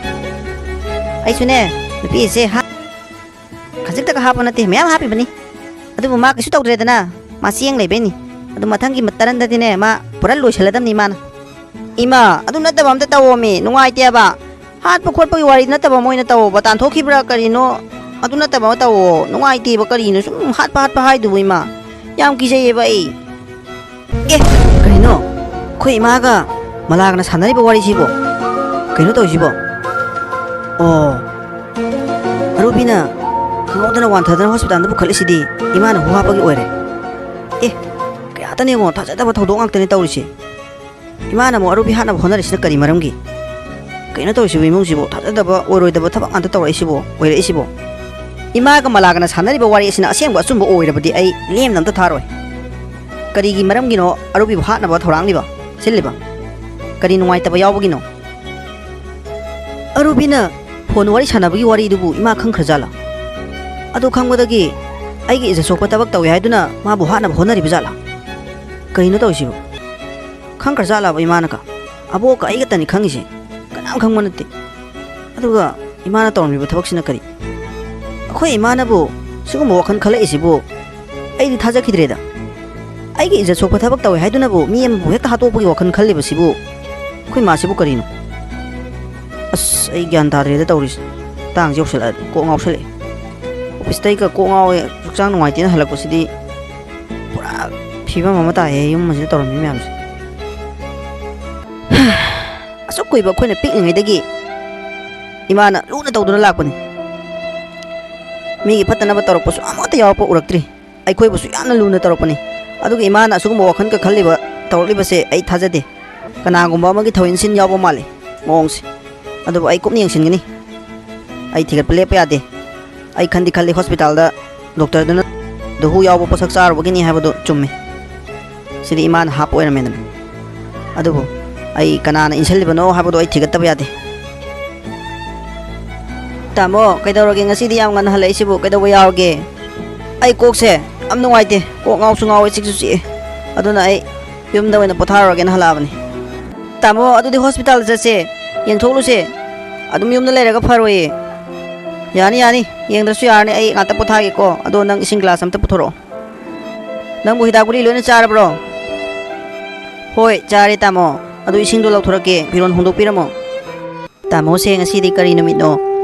ꯑꯩꯁꯨꯅꯦ, ꯅꯨꯄꯤꯁꯦ ꯍꯥ-, ꯈꯖꯤꯛꯇꯒ ꯍꯥꯞꯄ ꯅꯠꯇꯦ, ꯃꯌꯥꯝ ꯍꯥꯞꯄꯤꯕꯅꯤ꯫ ꯑꯗꯨꯕꯨ ꯃꯥ ꯀꯩꯁꯨ ꯇꯧꯗ꯭ꯔꯦꯗꯅ, ꯃꯥ ꯆꯦꯡ ꯂꯩꯕꯩꯅꯤ꯫ ꯑꯗꯨ ꯃꯊꯪꯒꯤ ꯇꯔꯟꯗꯗꯤꯅꯦ, ꯃꯥ ꯄꯨꯔꯥ ꯂꯣꯏꯁꯜꯂꯗꯕꯅꯤ ꯏꯃꯥꯅ꯫ ꯏꯃꯥ, ꯑꯗꯨ ꯅꯠꯇꯕ ꯑꯝꯇ ꯇꯧꯋꯣꯃꯤ, ꯅꯨꯡꯉꯥꯏꯇꯦꯕ꯫ ꯍꯥꯠꯄ ꯈꯣꯠꯄꯒꯤ ꯋꯥꯔꯤ ꯅꯠꯇꯕ ꯑꯃ ꯑꯣꯏꯅ ꯇꯧꯋꯣꯕ, ꯇꯥꯟꯊꯣꯛꯈꯤꯕ꯭ꯔꯥ ꯀꯔꯤꯅꯣ, ꯑꯗꯨ ꯅꯠꯇꯕ ꯑꯃ ꯇꯧꯋꯣ, ꯅꯨꯡꯉꯥꯏꯇꯦꯕ, ꯀꯔꯤꯅꯣ ꯁꯨꯝ ꯍꯥꯠꯄ ꯍꯥꯠꯄ ꯍꯥꯏꯗꯨꯕꯨ ꯏꯃꯥ? ꯌꯥꯝ ꯀꯤꯖꯩꯌꯦꯕ ꯑꯩ꯫ ꯑꯦ, ꯀꯔꯤꯅꯣ? ꯑꯩꯈꯣꯏ ꯏꯃꯥꯒ ꯃꯂꯥꯒꯅ ꯁꯥꯟꯅꯔꯤꯕ ꯋꯥꯔꯤꯁꯤꯕꯣ? ꯀꯩꯅꯣ ꯇꯧꯔꯤꯁꯤꯕꯣ? ꯑꯣ, ꯑꯔꯨꯕꯤꯅ ꯈꯪꯍꯧꯗꯅ ꯋꯥꯟꯊꯗꯅ ꯍꯣꯁꯄꯤꯇꯥꯜꯗ ꯄꯨꯈꯠꯂꯤꯁꯤꯗꯤ ꯏꯃꯥꯅ ꯍꯨ ꯍꯥꯞꯄꯒꯤ ꯑꯣꯏꯔꯦ꯫ ꯑꯦ, ꯀꯌꯥꯗꯅꯦ ꯌꯦꯡꯉꯣ, ꯊꯥꯖꯗꯕ ꯊꯧꯗꯣꯛ ꯉꯥꯛꯇꯅꯦ ꯇꯧꯔꯤꯁꯦ꯫ ꯏꯃꯥꯅ ꯑꯃꯨꯛ ꯑꯔꯨꯕꯤ ꯍꯥꯠꯅꯕ ꯍꯣꯠꯅꯔꯤꯁꯤꯅ ꯀꯔꯤ ꯃꯔꯝꯒꯤ? ꯀꯩꯅꯣ ꯇꯧꯔꯤꯁꯤꯕꯨ ꯏꯃꯨꯡꯁꯤꯕꯨ? ꯊꯥꯖꯗꯕ ꯑꯣꯏꯔꯣꯏꯗꯕ ꯊꯕꯛ ꯉꯥꯛꯇ ꯇꯧꯔꯛꯏꯁꯤꯕꯨ, ꯑꯣꯏꯔꯛꯏꯁꯤꯕꯨ? ꯏꯃꯥꯒ ꯃꯂꯥꯒꯅ ꯁꯥꯟꯅꯔꯤꯕ ꯋꯥꯔꯤ ꯑꯁꯤꯅ ꯑꯁꯦꯡꯕ ꯑꯆꯨꯝꯕ ꯑꯣꯏꯔꯕꯗꯤ ꯑꯩ ꯂꯦꯝꯅ ꯑꯝꯇ ꯊꯥꯔꯣꯏ꯫ ꯀꯔꯤꯒꯤ ꯃꯔꯝꯒꯤꯅꯣ ꯑꯔꯨꯕꯤꯕꯨ ꯍꯥꯠꯅꯕ ꯊꯧꯔꯥꯡꯂꯤꯕ, ꯁꯤꯜꯂꯤꯕ? ꯀꯔꯤ ꯅꯨꯡꯉꯥꯏꯇꯕ ꯌꯥꯎꯕꯒꯤꯅꯣ? ꯑꯔꯨꯕꯤꯅ ꯐꯣꯟ ꯋꯥꯔꯤ ꯁꯥꯟꯅꯕꯒꯤ ꯋꯥꯔꯤꯗꯨꯕꯨ ꯏꯃꯥ ꯈꯪꯈ꯭ꯔꯖꯥꯠꯂꯥ? ꯑꯗꯨ ꯈꯪꯕꯗꯒꯤ ꯑꯩꯒꯤ ꯏꯖꯠ ꯁꯣꯛꯄ ꯊꯕꯛ ꯇꯧꯏ ꯍꯥꯏꯗꯨꯅ ꯃꯥꯕꯨ ꯍꯥꯠꯅꯕ ꯍꯣꯠꯅꯔꯤꯕ ꯖꯥꯠꯂꯥ? ꯀꯩꯅꯣ ꯇꯧꯔꯤꯁꯤꯕꯨ? ꯈꯪꯈ꯭ꯔꯖꯥꯠꯂꯕ ꯏꯃꯥꯅꯒ? ꯑꯕꯣꯛꯀ ꯑꯩꯒꯇꯅꯤ ꯈꯪꯉꯤꯁꯦ, ꯀꯅꯥꯝ ꯈꯪꯕ ꯅꯠꯇꯦ꯫ ꯑꯗꯨꯒ ꯏꯃꯥꯅ ꯇꯧꯔꯝꯃꯤꯕ ꯊꯕꯛꯁꯤꯅ ꯀꯔꯤ? ꯑꯩꯈꯣꯏ ꯏꯃꯥꯅꯕꯨ ꯁꯤꯒꯨꯝꯕ ꯋꯥꯈꯜ ꯈꯜꯂꯛꯏꯁꯤꯕꯨ ꯑꯩꯗꯤ ꯊꯥꯖꯈꯤꯗ꯭ꯔꯦꯗ꯫ ꯑꯩꯒꯤ ꯏꯖꯠ ꯁꯣꯛꯄ ꯊꯕꯛ ꯇꯧꯋꯦ ꯍꯥꯏꯗꯨꯅꯕꯨ ꯃꯤ ꯑꯃꯕꯨ ꯍꯦꯛꯇ ꯍꯥꯠꯇꯣꯛꯄꯒꯤ ꯋꯥꯈꯜ ꯈꯜꯂꯤꯕꯁꯤꯕꯨ ꯑꯩꯈꯣꯏ ꯃꯥꯁꯤꯕꯨ ꯀꯔꯤꯅꯣ? ꯑꯁ, ꯑꯩ ꯒ꯭ꯌꯥꯟ ꯇꯥꯗ꯭ꯔꯦꯗ ꯇꯧꯔꯤꯁꯦ꯫ ꯃꯇꯥꯡꯁꯦ ꯌꯧꯁꯜꯂꯛꯑꯗꯤ ꯀꯣꯛ ꯉꯥꯎꯁꯜꯂꯛꯑꯦ꯫ ꯑꯣꯐꯤꯁꯇꯩꯒ ꯀꯣꯛ ꯉꯥꯎꯋꯦ, ꯍꯛꯆꯥꯡ ꯅꯨꯡꯉꯥꯏꯇꯦꯅ ꯍꯜꯂꯛꯄꯁꯤꯗꯤ ꯄꯨꯔꯥ ꯐꯤꯕꯝ ꯑꯃ ꯇꯥꯏꯌꯦ ꯌꯨꯝ ꯑꯁꯤꯗ ꯇꯧꯔꯝꯃꯤ ꯃꯌꯥꯝꯁꯦ꯫ ꯑꯁꯨꯛ ꯀꯨꯏꯕ ꯑꯩꯈꯣꯏꯅ ꯄꯤꯛꯂꯤꯉꯩꯗꯒꯤ ꯏꯃꯥꯅ ꯂꯨꯅ ꯇꯧꯗꯨꯅ ꯂꯥꯛꯄꯅꯤ꯫ ꯃꯤꯒꯤ ꯐꯠꯇꯅꯕ ꯇꯧꯔꯛꯄꯁꯨ ꯑꯃꯠꯇ ꯌꯥꯎꯔꯛꯄ ꯎꯔꯛꯇ꯭ꯔꯤ꯫ ꯑꯩꯈꯣꯏꯕꯨꯁꯨ ꯌꯥꯝꯅ ꯂꯨꯅ ꯇꯧꯔꯛꯄꯅꯤ꯫ ꯑꯗꯨꯒ ꯏꯃꯥꯅ ꯑꯁꯤꯒꯨꯝꯕ ꯋꯥꯈꯜꯒ ꯈꯜꯂꯤꯕ, ꯇꯧꯔꯛꯂꯤꯕꯁꯦ ꯑꯩ ꯊꯥꯖꯗꯦ꯫ ꯀꯅꯥꯒꯨꯝꯕ ꯑꯃꯒꯤ ꯊꯧꯏꯟꯁꯤꯟ ꯌꯥꯎꯕ ꯃꯥꯜꯂꯤ ꯃꯑꯣꯡꯁꯦ꯫ ꯑꯗꯨꯕꯨ ꯑꯩ ꯀꯨꯞꯅ ꯌꯦꯡꯁꯤꯟꯒꯅꯤ꯫ ꯑꯩ ꯊꯤꯒꯠꯄ ꯂꯦꯞꯄ ꯌꯥꯗꯦ꯫ ꯑꯩ ꯈꯟꯗꯤ ꯈꯜꯂꯤ ꯍꯣꯁꯄꯤꯇꯥꯜꯗ ꯗꯣꯛꯇꯔꯗꯨꯅ ꯗꯨꯍꯨ ꯌꯥꯎꯕ ꯄꯣꯠꯁꯛ ꯆꯥꯔꯨꯕꯒꯤꯅꯤ ꯍꯥꯏꯕꯗꯨ ꯆꯨꯝꯃꯤ꯫ ꯁꯤꯗꯤ ꯏꯃꯥꯅ ꯍꯥꯞꯄ ꯑꯣꯏꯔꯝꯃꯦꯗꯅ꯫ ꯑꯗꯨꯕꯨ ꯑꯩ ꯀꯅꯥꯅ ꯏꯟꯁꯤꯜꯂꯤꯕꯅꯣ ꯍꯥꯏꯕꯗꯨ ꯑꯩ ꯊꯤꯒꯠꯇꯕ ꯌꯥꯗꯦ꯫ ꯇꯥꯃꯣ, ꯀꯩꯗꯧꯔꯒꯦ? ꯉꯁꯤꯗꯤ ꯌꯥꯝ ꯉꯟꯅ ꯍꯜꯂꯛꯏꯁꯤꯕꯨ ꯀꯩꯗꯧꯕ ꯌꯥꯎꯔꯒꯦ? ꯑꯩ ꯀꯣꯛꯁꯦ ꯌꯥꯝ ꯅꯨꯡꯉꯥꯏꯇꯦ꯫ ꯀꯣꯛ ꯉꯥꯎꯁꯨ ꯉꯥꯎꯋꯦ, ꯆꯤꯛꯁꯨ ꯆꯤꯛꯑꯦ꯫ ꯑꯗꯨꯅ ꯑꯩ ꯌꯨꯝꯗ ꯑꯣꯏꯅ ꯄꯣꯊꯥꯔꯨꯔꯒꯦꯅ ꯍꯜꯂꯛꯑꯕꯅꯤ꯫ ꯇꯥꯃꯣ, ꯑꯗꯨꯗꯤ ꯍꯣꯁꯄꯤꯇꯥꯜꯗ ꯆꯠꯁꯦ, ꯌꯦꯡꯊꯣꯛꯂꯨꯁꯦ꯫ ꯑꯗꯨꯝ ꯌꯨꯝꯗ ꯂꯩꯔꯒ ꯐꯔꯣꯏꯌꯦ꯫ ꯌꯥꯅꯤ, ꯌꯥꯅꯤ, ꯌꯦꯡꯗ꯭ꯔꯁꯨ ꯌꯥꯔꯅꯤ꯫ ꯑꯩ ꯉꯥꯛꯇ ꯄꯣꯊꯥꯒꯦꯀꯣ꯫ ꯑꯗꯣ ꯅꯪ ꯏꯁꯤꯡ ꯒ꯭ꯂꯥꯁ ꯑꯝꯇ ꯄꯨꯊꯣꯔꯛꯑꯣ꯫ ꯅꯪꯕꯨ ꯍꯤꯗꯥꯛ ꯒꯨꯂꯤ ꯂꯣꯏꯅ ꯆꯥꯔꯕ꯭ꯔꯣ? ꯍꯣꯏ, ꯆꯥꯔꯦ, ꯇꯥꯃꯣ꯫ ꯑꯗꯨ ꯏꯁꯤꯡꯗꯣ ꯂꯧꯊꯣꯔꯛꯀꯦ, ꯐꯤꯔꯣꯜ ꯍꯣꯡꯗꯣꯛꯄꯤꯔꯝꯃꯣ꯫ ꯇꯥꯃꯣꯁꯦ ꯉꯁꯤꯗꯤ ꯀꯔꯤ ꯅꯨꯃꯤꯠꯅꯣ?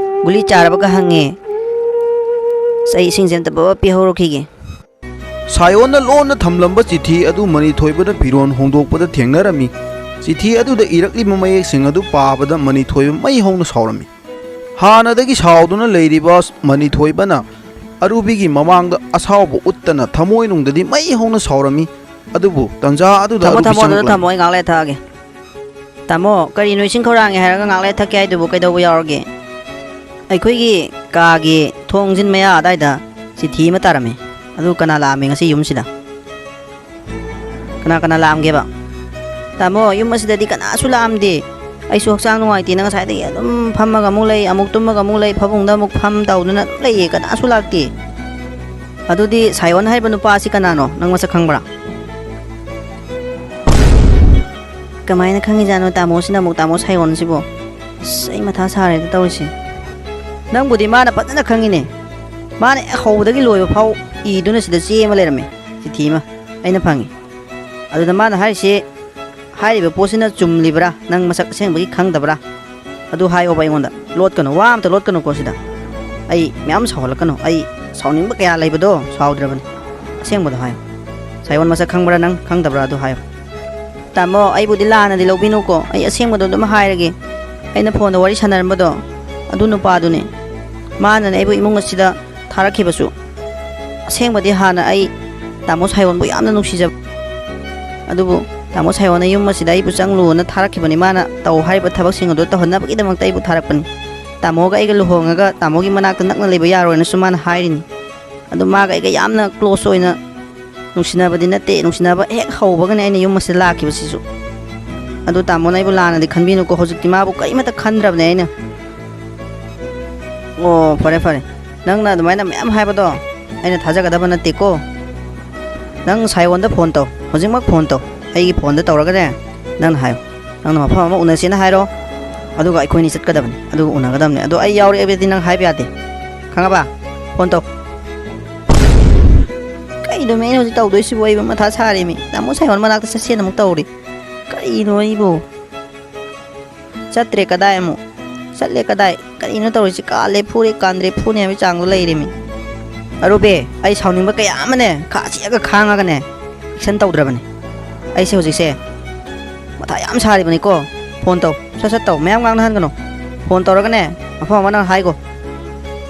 ꯒꯨꯂꯤ ꯆꯥꯔꯕꯒ ꯍꯪꯉꯦ꯫ ꯑꯁ, ꯑꯩ ꯏꯁꯤꯡꯁꯦ ꯑꯝꯇ ꯄꯕ ꯄꯤꯍꯧꯔꯛꯈꯤꯒꯦ꯫ ꯁꯥꯌꯣꯟꯅ ꯂꯣꯟꯅ ꯊꯝꯂꯝꯕ ꯆꯤꯊꯤ ꯑꯗꯨ ꯃꯅꯤꯊꯣꯏꯕꯅ ꯐꯤꯔꯣꯜ ꯍꯣꯡꯗꯣꯛꯄꯗ ꯊꯦꯡꯅꯔꯝꯃꯤ꯫ ꯆꯤꯊꯤ ꯑꯗꯨꯗ ꯏꯔꯛꯂꯤꯕ ꯃꯌꯦꯛꯁꯤꯡ ꯑꯗꯨ ꯄꯥꯕꯗ ꯃꯅꯤꯊꯣꯏꯕ ꯃꯩ ꯍꯧꯅ ꯁꯥꯎꯔꯝꯃꯤ꯫ ꯍꯥꯟꯅꯗꯒꯤ ꯁꯥꯎꯗꯨꯅ ꯂꯩꯔꯤꯕ ꯃꯅꯤꯊꯣꯏꯕꯅ ꯑꯔꯨꯕꯤꯒꯤ ꯃꯃꯥꯡꯗ ꯑꯁꯥꯎꯕ ꯎꯠꯇꯅ ꯊꯃꯣꯏꯅꯨꯡꯗꯗꯤ ꯃꯩ ꯍꯧꯅ ꯁꯥꯎꯔꯝꯃꯤ꯫ ꯑꯗꯨꯕꯨ ꯇꯟꯖꯥ ꯑꯗꯨꯗ ꯊꯝꯃꯣ, ꯑꯔꯨꯕꯤ ꯊꯝꯃꯣ, ꯑꯗꯨꯗ ꯆꯪꯂꯛꯂꯝꯃꯤ꯫ ꯊꯝꯃꯣ, ꯑꯩ ꯉꯥꯏꯍꯥꯛ ꯂꯩꯔ ꯊꯛꯑꯒꯦ꯫ ꯇꯥꯃꯣ, ꯀꯔꯤꯅꯣ ꯏꯁꯤꯡ ꯈꯧꯔꯥꯡꯉꯦ ꯍꯥꯏꯔꯒ ꯉꯥꯏꯍꯥꯛ ꯂꯩꯔ ꯊꯛꯀꯦ ꯍꯥꯏꯗꯨꯕꯨ ꯀꯩꯗꯧꯕ ꯌꯥꯎꯔꯒꯦ? ꯑꯩꯈꯣꯏꯒꯤ ꯀꯥꯒꯤ ꯊꯣꯡꯖꯤꯟ ꯃꯌꯥ ꯑꯗꯥꯏꯗ ꯆꯤꯊꯤ ꯑꯃ ꯇꯥꯔꯝꯃꯤ꯫ ꯑꯗꯨ ꯀꯅꯥ ꯂꯥꯛꯑꯝꯃꯤ ꯉꯁꯤ ꯌꯨꯝꯁꯤꯗ? ꯀꯅꯥ ꯀꯅꯥ ꯂꯥꯛꯑꯝꯒꯦꯕ? ꯇꯥꯃꯣ, ꯌꯨꯝ ꯑꯁꯤꯗꯗꯤ ꯀꯅꯥꯁꯨ ꯂꯥꯛꯑꯝꯗꯦ꯫ ꯑꯩꯁꯨ ꯍꯛꯆꯥꯡ ꯅꯨꯡꯉꯥꯏꯇꯦꯅ ꯉꯁꯥꯏꯗꯒꯤ ꯑꯗꯨꯝ ꯐꯝꯃꯒ ꯑꯃꯨꯛ ꯂꯩ, ꯑꯃꯨꯛ ꯇꯨꯝꯃꯒ ꯑꯃꯨꯛ ꯂꯩ, ꯐꯃꯨꯡꯗ ꯑꯃꯨꯛ ꯐꯝ ꯇꯧꯗꯨꯅ ꯑꯗꯨꯝ ꯂꯩꯌꯦ, ꯀꯅꯥꯁꯨ ꯂꯥꯛꯇꯦ꯫ ꯑꯗꯨꯗꯤ ꯁꯥꯏꯑꯣꯟ ꯍꯥꯏꯔꯤꯕ ꯅꯨꯄꯥ ꯑꯁꯤ ꯀꯅꯥꯅꯣ? ꯅꯪ ꯃꯁꯛ ꯈꯪꯕ꯭ꯔꯥ? ꯀꯃꯥꯏꯅ ꯈꯪꯉꯤꯖꯥꯠꯅꯣ ꯇꯥꯃꯣꯁꯤꯅ ꯑꯃꯨꯛ, ꯇꯥꯃꯣ ꯁꯥꯏꯑꯣꯟꯁꯤꯕꯣ? ꯑꯁ, ꯑꯩ ꯃꯊꯥ ꯁꯥꯔꯦꯗ ꯇꯧꯔꯤꯁꯦ꯫ ꯅꯪꯕꯨꯗꯤ ꯃꯥꯅ ꯐꯖꯅ ꯈꯪꯉꯤꯅꯦ꯫ ꯃꯥꯅ ꯍꯦꯛ ꯍꯧꯕꯗꯒꯤ ꯂꯣꯏꯕ ꯐꯥꯎ ꯏꯗꯨꯅ ꯁꯤꯗ ꯆꯦ ꯑꯃ ꯂꯩꯔꯝꯃꯦ, ꯆꯤꯊꯤ ꯑꯃ ꯑꯩꯅ ꯐꯪꯉꯤ꯫ ꯑꯗꯨꯗ ꯃꯥꯅ ꯍꯥꯏꯔꯤꯁꯦ, ꯍꯥꯏꯔꯤꯕ ꯄꯣꯠꯁꯤꯅ ꯆꯨꯝꯂꯤꯕ꯭ꯔꯥ, ꯅꯪ ꯃꯁꯛ ꯑꯁꯦꯡꯕꯒꯤ ꯈꯪꯗꯕ꯭ꯔꯥ? ꯑꯗꯨ ꯍꯥꯏꯌꯣꯕ ꯑꯩꯉꯣꯟꯗ꯫ ꯂꯣꯠꯀꯅꯨ, ꯋꯥ ꯑꯝꯇ ꯂꯣꯠꯀꯅꯨꯀꯣ ꯁꯤꯗ꯫ ꯑꯩ ꯃꯌꯥꯝ ꯁꯥꯎꯍꯜꯂꯛꯀꯅꯨ꯫ ꯑꯩ ꯁꯥꯎꯅꯤꯡꯕ ꯀꯌꯥ ꯂꯩꯕꯗꯣ ꯁꯥꯎꯗ꯭ꯔꯕꯅꯤ꯫ ꯑꯁꯦꯡꯕꯗꯣ ꯍꯥꯏꯌꯣ꯫ ꯁꯥꯏꯑꯣꯟ ꯃꯁꯛ ꯈꯪꯕ꯭ꯔꯥ ꯅꯪ? ꯈꯪꯗꯕ꯭ꯔꯥ? ꯑꯗꯨ ꯍꯥꯏꯌꯣ꯫ ꯇꯥꯃꯣ, ꯑꯩꯕꯨꯗꯤ ꯂꯥꯟꯅꯗꯤ ꯂꯧꯕꯤꯅꯨꯀꯣ꯫ ꯑꯩ ꯑꯁꯦꯡꯕꯗꯣ ꯑꯗꯨꯝ ꯍꯥꯏꯔꯒꯦ꯫ ꯑꯩꯅ ꯐꯣꯟꯗ ꯋꯥꯔꯤ ꯁꯥꯟꯅꯔꯝꯕꯗꯣ, ꯑꯗꯨ ꯅꯨꯄꯥꯗꯨꯅꯦ꯫ ꯃꯥꯅꯅꯦ ꯑꯩꯕꯨ ꯏꯃꯨꯡ ꯑꯁꯤꯗ ꯊꯥꯔꯛꯈꯤꯕꯁꯨ꯫ ꯑꯁꯦꯡꯕꯗꯤ ꯍꯥꯟꯅ ꯑꯩ ꯇꯥꯃꯣ ꯁꯥꯏꯑꯣꯟꯕꯨ ꯌꯥꯝꯅ ꯅꯨꯡꯁꯤꯖꯕ꯫ ꯑꯗꯨꯕꯨ ꯇꯥꯃꯣ ꯁꯥꯏꯑꯣꯟꯅ ꯌꯨꯝ ꯑꯁꯤꯗ ꯑꯩꯕꯨ ꯆꯪꯂꯨꯅ ꯊꯥꯔꯛꯈꯤꯕꯅꯤ꯫ ꯃꯥꯅ ꯇꯧ ꯍꯥꯏꯔꯤꯕ ꯊꯕꯛꯁꯤꯡ ꯑꯗꯨ ꯇꯧꯍꯟꯅꯕꯒꯤꯗꯃꯛꯇ ꯑꯩꯕꯨ ꯊꯥꯔꯛꯄꯅꯤ꯫ ꯇꯥꯃꯣꯒ ꯑꯩꯒ ꯂꯨꯍꯣꯡꯉꯒ ꯇꯥꯃꯣꯒꯤ ꯃꯅꯥꯛꯇ ꯅꯛꯅ ꯂꯩꯕ ꯌꯥꯔꯣꯏꯅꯁꯨ ꯃꯥꯅ ꯍꯥꯏꯔꯤꯅꯤ꯫ ꯑꯗꯨ ꯃꯥꯒ ꯑꯩꯒ ꯌꯥꯝꯅ close ꯑꯣꯏꯅ ꯅꯨꯡꯁꯤꯅꯕꯗꯤ ꯅꯠꯇꯦ꯫ ꯅꯨꯡꯁꯤꯅꯕ ꯍꯦꯛ ꯍꯧꯕꯒꯅꯦ ꯑꯩꯅ ꯌꯨꯝ ꯑꯁꯤꯗ ꯂꯥꯛꯈꯤꯕꯁꯤꯁꯨ꯫ ꯑꯗꯨ ꯇꯥꯃꯣꯅ ꯑꯩꯕꯨ ꯂꯥꯟꯅꯗꯤ ꯈꯟꯕꯤꯅꯨꯀꯣ꯫ ꯍꯧꯖꯤꯛꯇꯤ ꯃꯥꯕꯨ ꯀꯔꯤꯃꯠꯇ ꯈꯟꯗ꯭ꯔꯕꯅꯦ ꯑꯩꯅ꯫ ꯑꯣ, ꯐꯔꯦ, ꯐꯔꯦ꯫ ꯅꯪꯅ ꯑꯗꯨꯃꯥꯏꯅ ꯃꯌꯥꯝ ꯍꯥꯏꯕꯗꯣ ꯑꯩꯅ ꯊꯥꯖꯒꯗꯕ ꯅꯠꯇꯦꯀꯣ꯫ ꯅꯪ ꯁꯥꯏꯑꯣꯟꯗ ꯐꯣꯟ ꯇꯧ, ꯍꯧꯖꯤꯛꯃꯛ ꯐꯣꯟ ꯇꯧ꯫ ꯑꯩꯒꯤ ꯐꯣꯟꯗ ꯇꯧꯔꯒꯅꯦ, ꯅꯪꯅ ꯍꯥꯏꯌꯨ꯫ ꯅꯪꯅ ꯃꯐꯝ ꯑꯃ ꯎꯅꯁꯦꯅ ꯍꯥꯏꯔꯣ, ꯑꯗꯨꯒ ꯑꯩꯈꯣꯏꯅꯤ ꯆꯠꯀꯗꯕꯅꯤ, ꯑꯗꯨꯒ ꯎꯅꯒꯗꯕꯅꯤ꯫ ꯑꯗꯣ ꯑꯩ ꯌꯥꯎꯔꯛꯑꯕꯗꯤ ꯅꯪ ꯍꯥꯏꯕ ꯌꯥꯗꯦ, ꯈꯪꯉꯕ? ꯐꯣꯟ ꯇꯧ꯫ ꯀꯩꯅꯣꯃꯤ ꯑꯩꯅ ꯍꯧꯖꯤꯛ ꯇꯧꯗꯣꯏꯁꯤꯕꯨ? ꯑꯩꯕꯨ ꯃꯊꯥ ꯁꯥꯔꯦꯃꯤ꯫ ꯇꯥꯃꯣ ꯁꯥꯏꯑꯣꯟ ꯃꯅꯥꯛꯇ ꯆꯠꯁꯦꯅ ꯑꯃꯨꯛ ꯇꯧꯔꯤ꯫ ꯀꯔꯤꯅꯣ ꯑꯩꯕꯨ? ꯆꯠꯇ꯭ꯔꯦ ꯀꯗꯥꯏ ꯑꯃꯨꯛ? ꯆꯠꯂꯦ ꯀꯗꯥꯏ? ꯀꯔꯤꯅꯣ ꯇꯧꯔꯤꯁꯤ? ꯀꯥꯜꯂꯦ ꯐꯨꯔꯦ, ꯀꯥꯟꯗ꯭ꯔꯦ ꯐꯨꯅꯤ ꯍꯥꯏꯕꯒꯤ ꯆꯥꯡꯗꯣ ꯂꯩꯔꯦꯃꯤ꯫ ꯑꯔꯨꯕꯦ, ꯑꯩ ꯁꯥꯎꯅꯤꯡꯕ ꯀꯌꯥ ꯑꯃꯅꯦ ꯈꯥ ꯆꯦꯛꯑꯒ ꯈꯥꯡꯉꯒꯅꯦ action ꯇꯧꯗ꯭ꯔꯕꯅꯤ꯫ ꯑꯩꯁꯦ ꯍꯧꯖꯤꯛꯁꯦ ꯃꯊꯥ ꯌꯥꯝ ꯁꯥꯔꯤꯕꯅꯤꯀꯣ꯫ ꯐꯣꯟ ꯇꯧ, ꯁꯠ ꯁꯠ ꯇꯧ, ꯃꯌꯥꯝ ꯉꯥꯡꯅꯍꯟꯒꯅꯨ꯫ ꯐꯣꯟ ꯇꯧꯔꯒꯅꯦ, ꯃꯐꯝ ꯑꯃ ꯅꯪ ꯍꯥꯏꯒꯣ,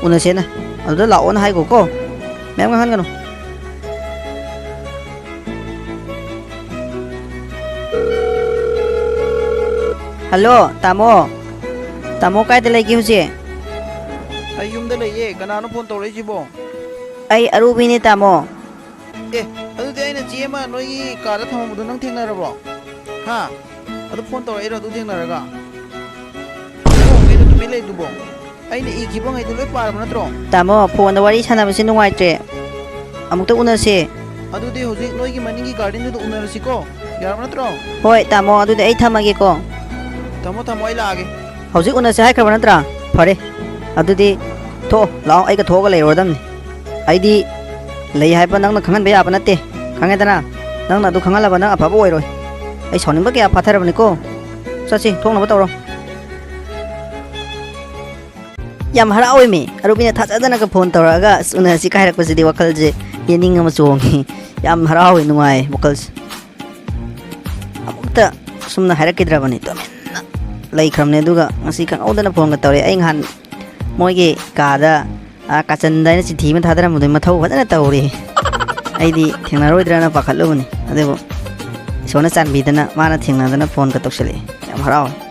ꯎꯅꯁꯦꯅ, ꯑꯗꯨꯗ ꯂꯥꯛꯑꯣꯅ ꯍꯥꯏꯒꯣ ꯀꯣ꯫ ꯃꯌꯥꯝ ꯉꯥꯡꯍꯟꯒꯅꯨ꯫ ꯍꯜꯂꯣ, ꯇꯥꯃꯣ꯫ ꯇꯥꯃꯣ ꯀꯥꯏꯗ ꯂꯩꯒꯦ ꯍꯧꯖꯤꯛ? ꯑꯩ ꯌꯨꯝꯗ ꯂꯩꯌꯦ꯫ ꯀꯅꯥꯅꯣ ꯐꯣꯟ ꯇꯧꯔꯛꯏꯁꯤꯕꯣ? ꯑꯩ ꯑꯔꯨꯕꯤꯅꯦ, ꯇꯥꯃꯣ꯫ ꯑꯦ, ꯑꯗꯨꯗꯤ ꯑꯩꯅ ꯆꯦ ꯑꯃ ꯅꯣꯏꯒꯤ ꯀꯥꯗ ꯊꯝꯃꯝꯕꯗꯣ ꯅꯪ ꯊꯦꯡꯅꯔꯕꯣ? ꯍꯥ? ꯑꯗꯨ ꯐꯣꯟ ꯇꯧꯔꯛꯏꯔꯣ ꯑꯗꯨ ꯊꯦꯡꯅꯔꯒ? ꯑꯣ, ꯀꯩꯅꯣ ꯇꯨꯃꯤꯟ ꯂꯩꯗꯨꯕꯣ? ꯑꯩꯅ ꯏꯈꯤꯕ ꯉꯩꯗꯣ ꯂꯣꯏ ꯄꯥꯔꯕ ꯅꯠꯇ꯭ꯔꯣ? ꯇꯥꯃꯣ, ꯐꯣꯟꯗ ꯋꯥꯔꯤ ꯁꯥꯟꯅꯕꯁꯦ ꯅꯨꯡꯉꯥꯏꯇ꯭ꯔꯦ꯫ ꯑꯃꯨꯛꯇ ꯎꯅꯁꯦ꯫ ꯑꯗꯨꯗꯤ ꯍꯧꯖꯤꯛ ꯅꯣꯏꯒꯤ ꯃꯅꯤꯡꯒꯤ ꯒꯥꯔꯗꯦꯟꯗꯨꯗ ꯎꯅꯔꯁꯤꯀꯣ꯫ ꯌꯥꯔꯕ ꯅꯠꯇ꯭ꯔꯣ? ꯍꯣꯏ, ꯇꯥꯃꯣ, ꯑꯗꯨꯗꯤ ꯑꯩ ꯊꯝꯃꯒꯦꯀꯣ꯫ ꯊꯝꯃꯣ, ꯊꯝꯃꯣ, ꯑꯩ ꯂꯥꯛꯑꯒꯦ꯫ ꯍꯧꯖꯤꯛ ꯎꯅꯁꯦ ꯍꯥꯏꯈ꯭ꯔꯕ ꯅꯠꯇ꯭ꯔꯥ? ꯐꯔꯦ, ꯑꯗꯨꯗꯤ ꯊꯣꯛꯑꯣ, ꯂꯥꯛꯑꯣ, ꯑꯩꯒ ꯊꯣꯛꯑꯒ ꯂꯩꯔꯨꯔꯗꯝꯅꯤ꯫ ꯑꯩꯗꯤ ꯂꯩ ꯍꯥꯏꯕ ꯅꯪꯅ ꯈꯪꯍꯟꯕ ꯌꯥꯕ ꯅꯠꯇꯦ, ꯈꯪꯉꯦꯗꯅ? ꯅꯪꯅ ꯑꯗꯨ ꯈꯪꯍꯜꯂꯕ ꯅꯪ ꯑꯐꯕ ꯑꯣꯏꯔꯣꯏ꯫ ꯑꯩ ꯁꯥꯎꯅꯤꯡꯕ ꯀꯌꯥ ꯐꯥꯊꯔꯕꯅꯤꯀꯣ꯫ ꯆꯠꯁꯤ, ꯊꯣꯛꯅꯕ ꯇꯧꯔꯣ꯫ ꯌꯥꯝ ꯍꯔꯥꯎꯋꯦꯃꯤ, ꯑꯔꯨꯕꯤꯅ ꯊꯥꯖꯗꯅꯒ ꯐꯣꯟ ꯇꯧꯔꯛꯑꯒ, "ꯑꯁ, ꯎꯅꯁꯤ" ꯀꯥꯏ ꯍꯥꯏꯔꯛꯄꯁꯤꯗꯤ ꯋꯥꯈꯜꯁꯦ ꯌꯦꯅꯤꯡ ꯑꯃ ꯆꯣꯡꯉꯤ꯫ ꯌꯥꯝ ꯍꯔꯥꯎꯋꯦ, ꯅꯨꯡꯉꯥꯏ ꯋꯥꯈꯜꯁꯦ꯫ ꯑꯃꯨꯛꯇ ꯁꯨꯝꯅ ꯍꯥꯏꯔꯛꯈꯤꯗ꯭ꯔꯕꯅꯤ, ꯇꯨꯃꯤꯟꯅ ꯂꯩꯈ꯭ꯔꯕꯅꯦ꯫ ꯑꯗꯨꯒ ꯉꯁꯤ ꯈꯪꯍꯧꯗꯅ ꯐꯣꯟꯒ ꯇꯧꯔꯛꯑꯦ꯫ ꯑꯩ ꯅꯍꯥꯟ ꯃꯣꯏꯒꯤ ꯀꯥꯗ, ꯑꯥ, ꯀꯥꯆꯟꯗ ꯑꯩꯅ ꯆꯤꯊꯤ ꯑꯃ ꯊꯥꯗꯔꯝꯕꯗꯨꯒꯤ ꯃꯊꯧ ꯐꯖꯅ ꯇꯧꯔꯤ꯫ ꯑꯩꯗꯤ ꯊꯦꯡꯅꯔꯣꯏꯗ꯭ꯔꯅ ꯄꯥꯈꯠꯂꯨꯕꯅꯤ, ꯑꯗꯨꯕꯨ ꯏꯁꯣꯔꯅ ꯆꯥꯟꯕꯤꯗꯅ ꯃꯥꯅ ꯊꯦꯡꯅꯗꯅ ꯐꯣꯟꯒ ꯇꯧꯁꯜꯂꯛꯑꯦ꯫ ꯌꯥꯝ ꯍꯔꯥꯎꯋꯦ꯫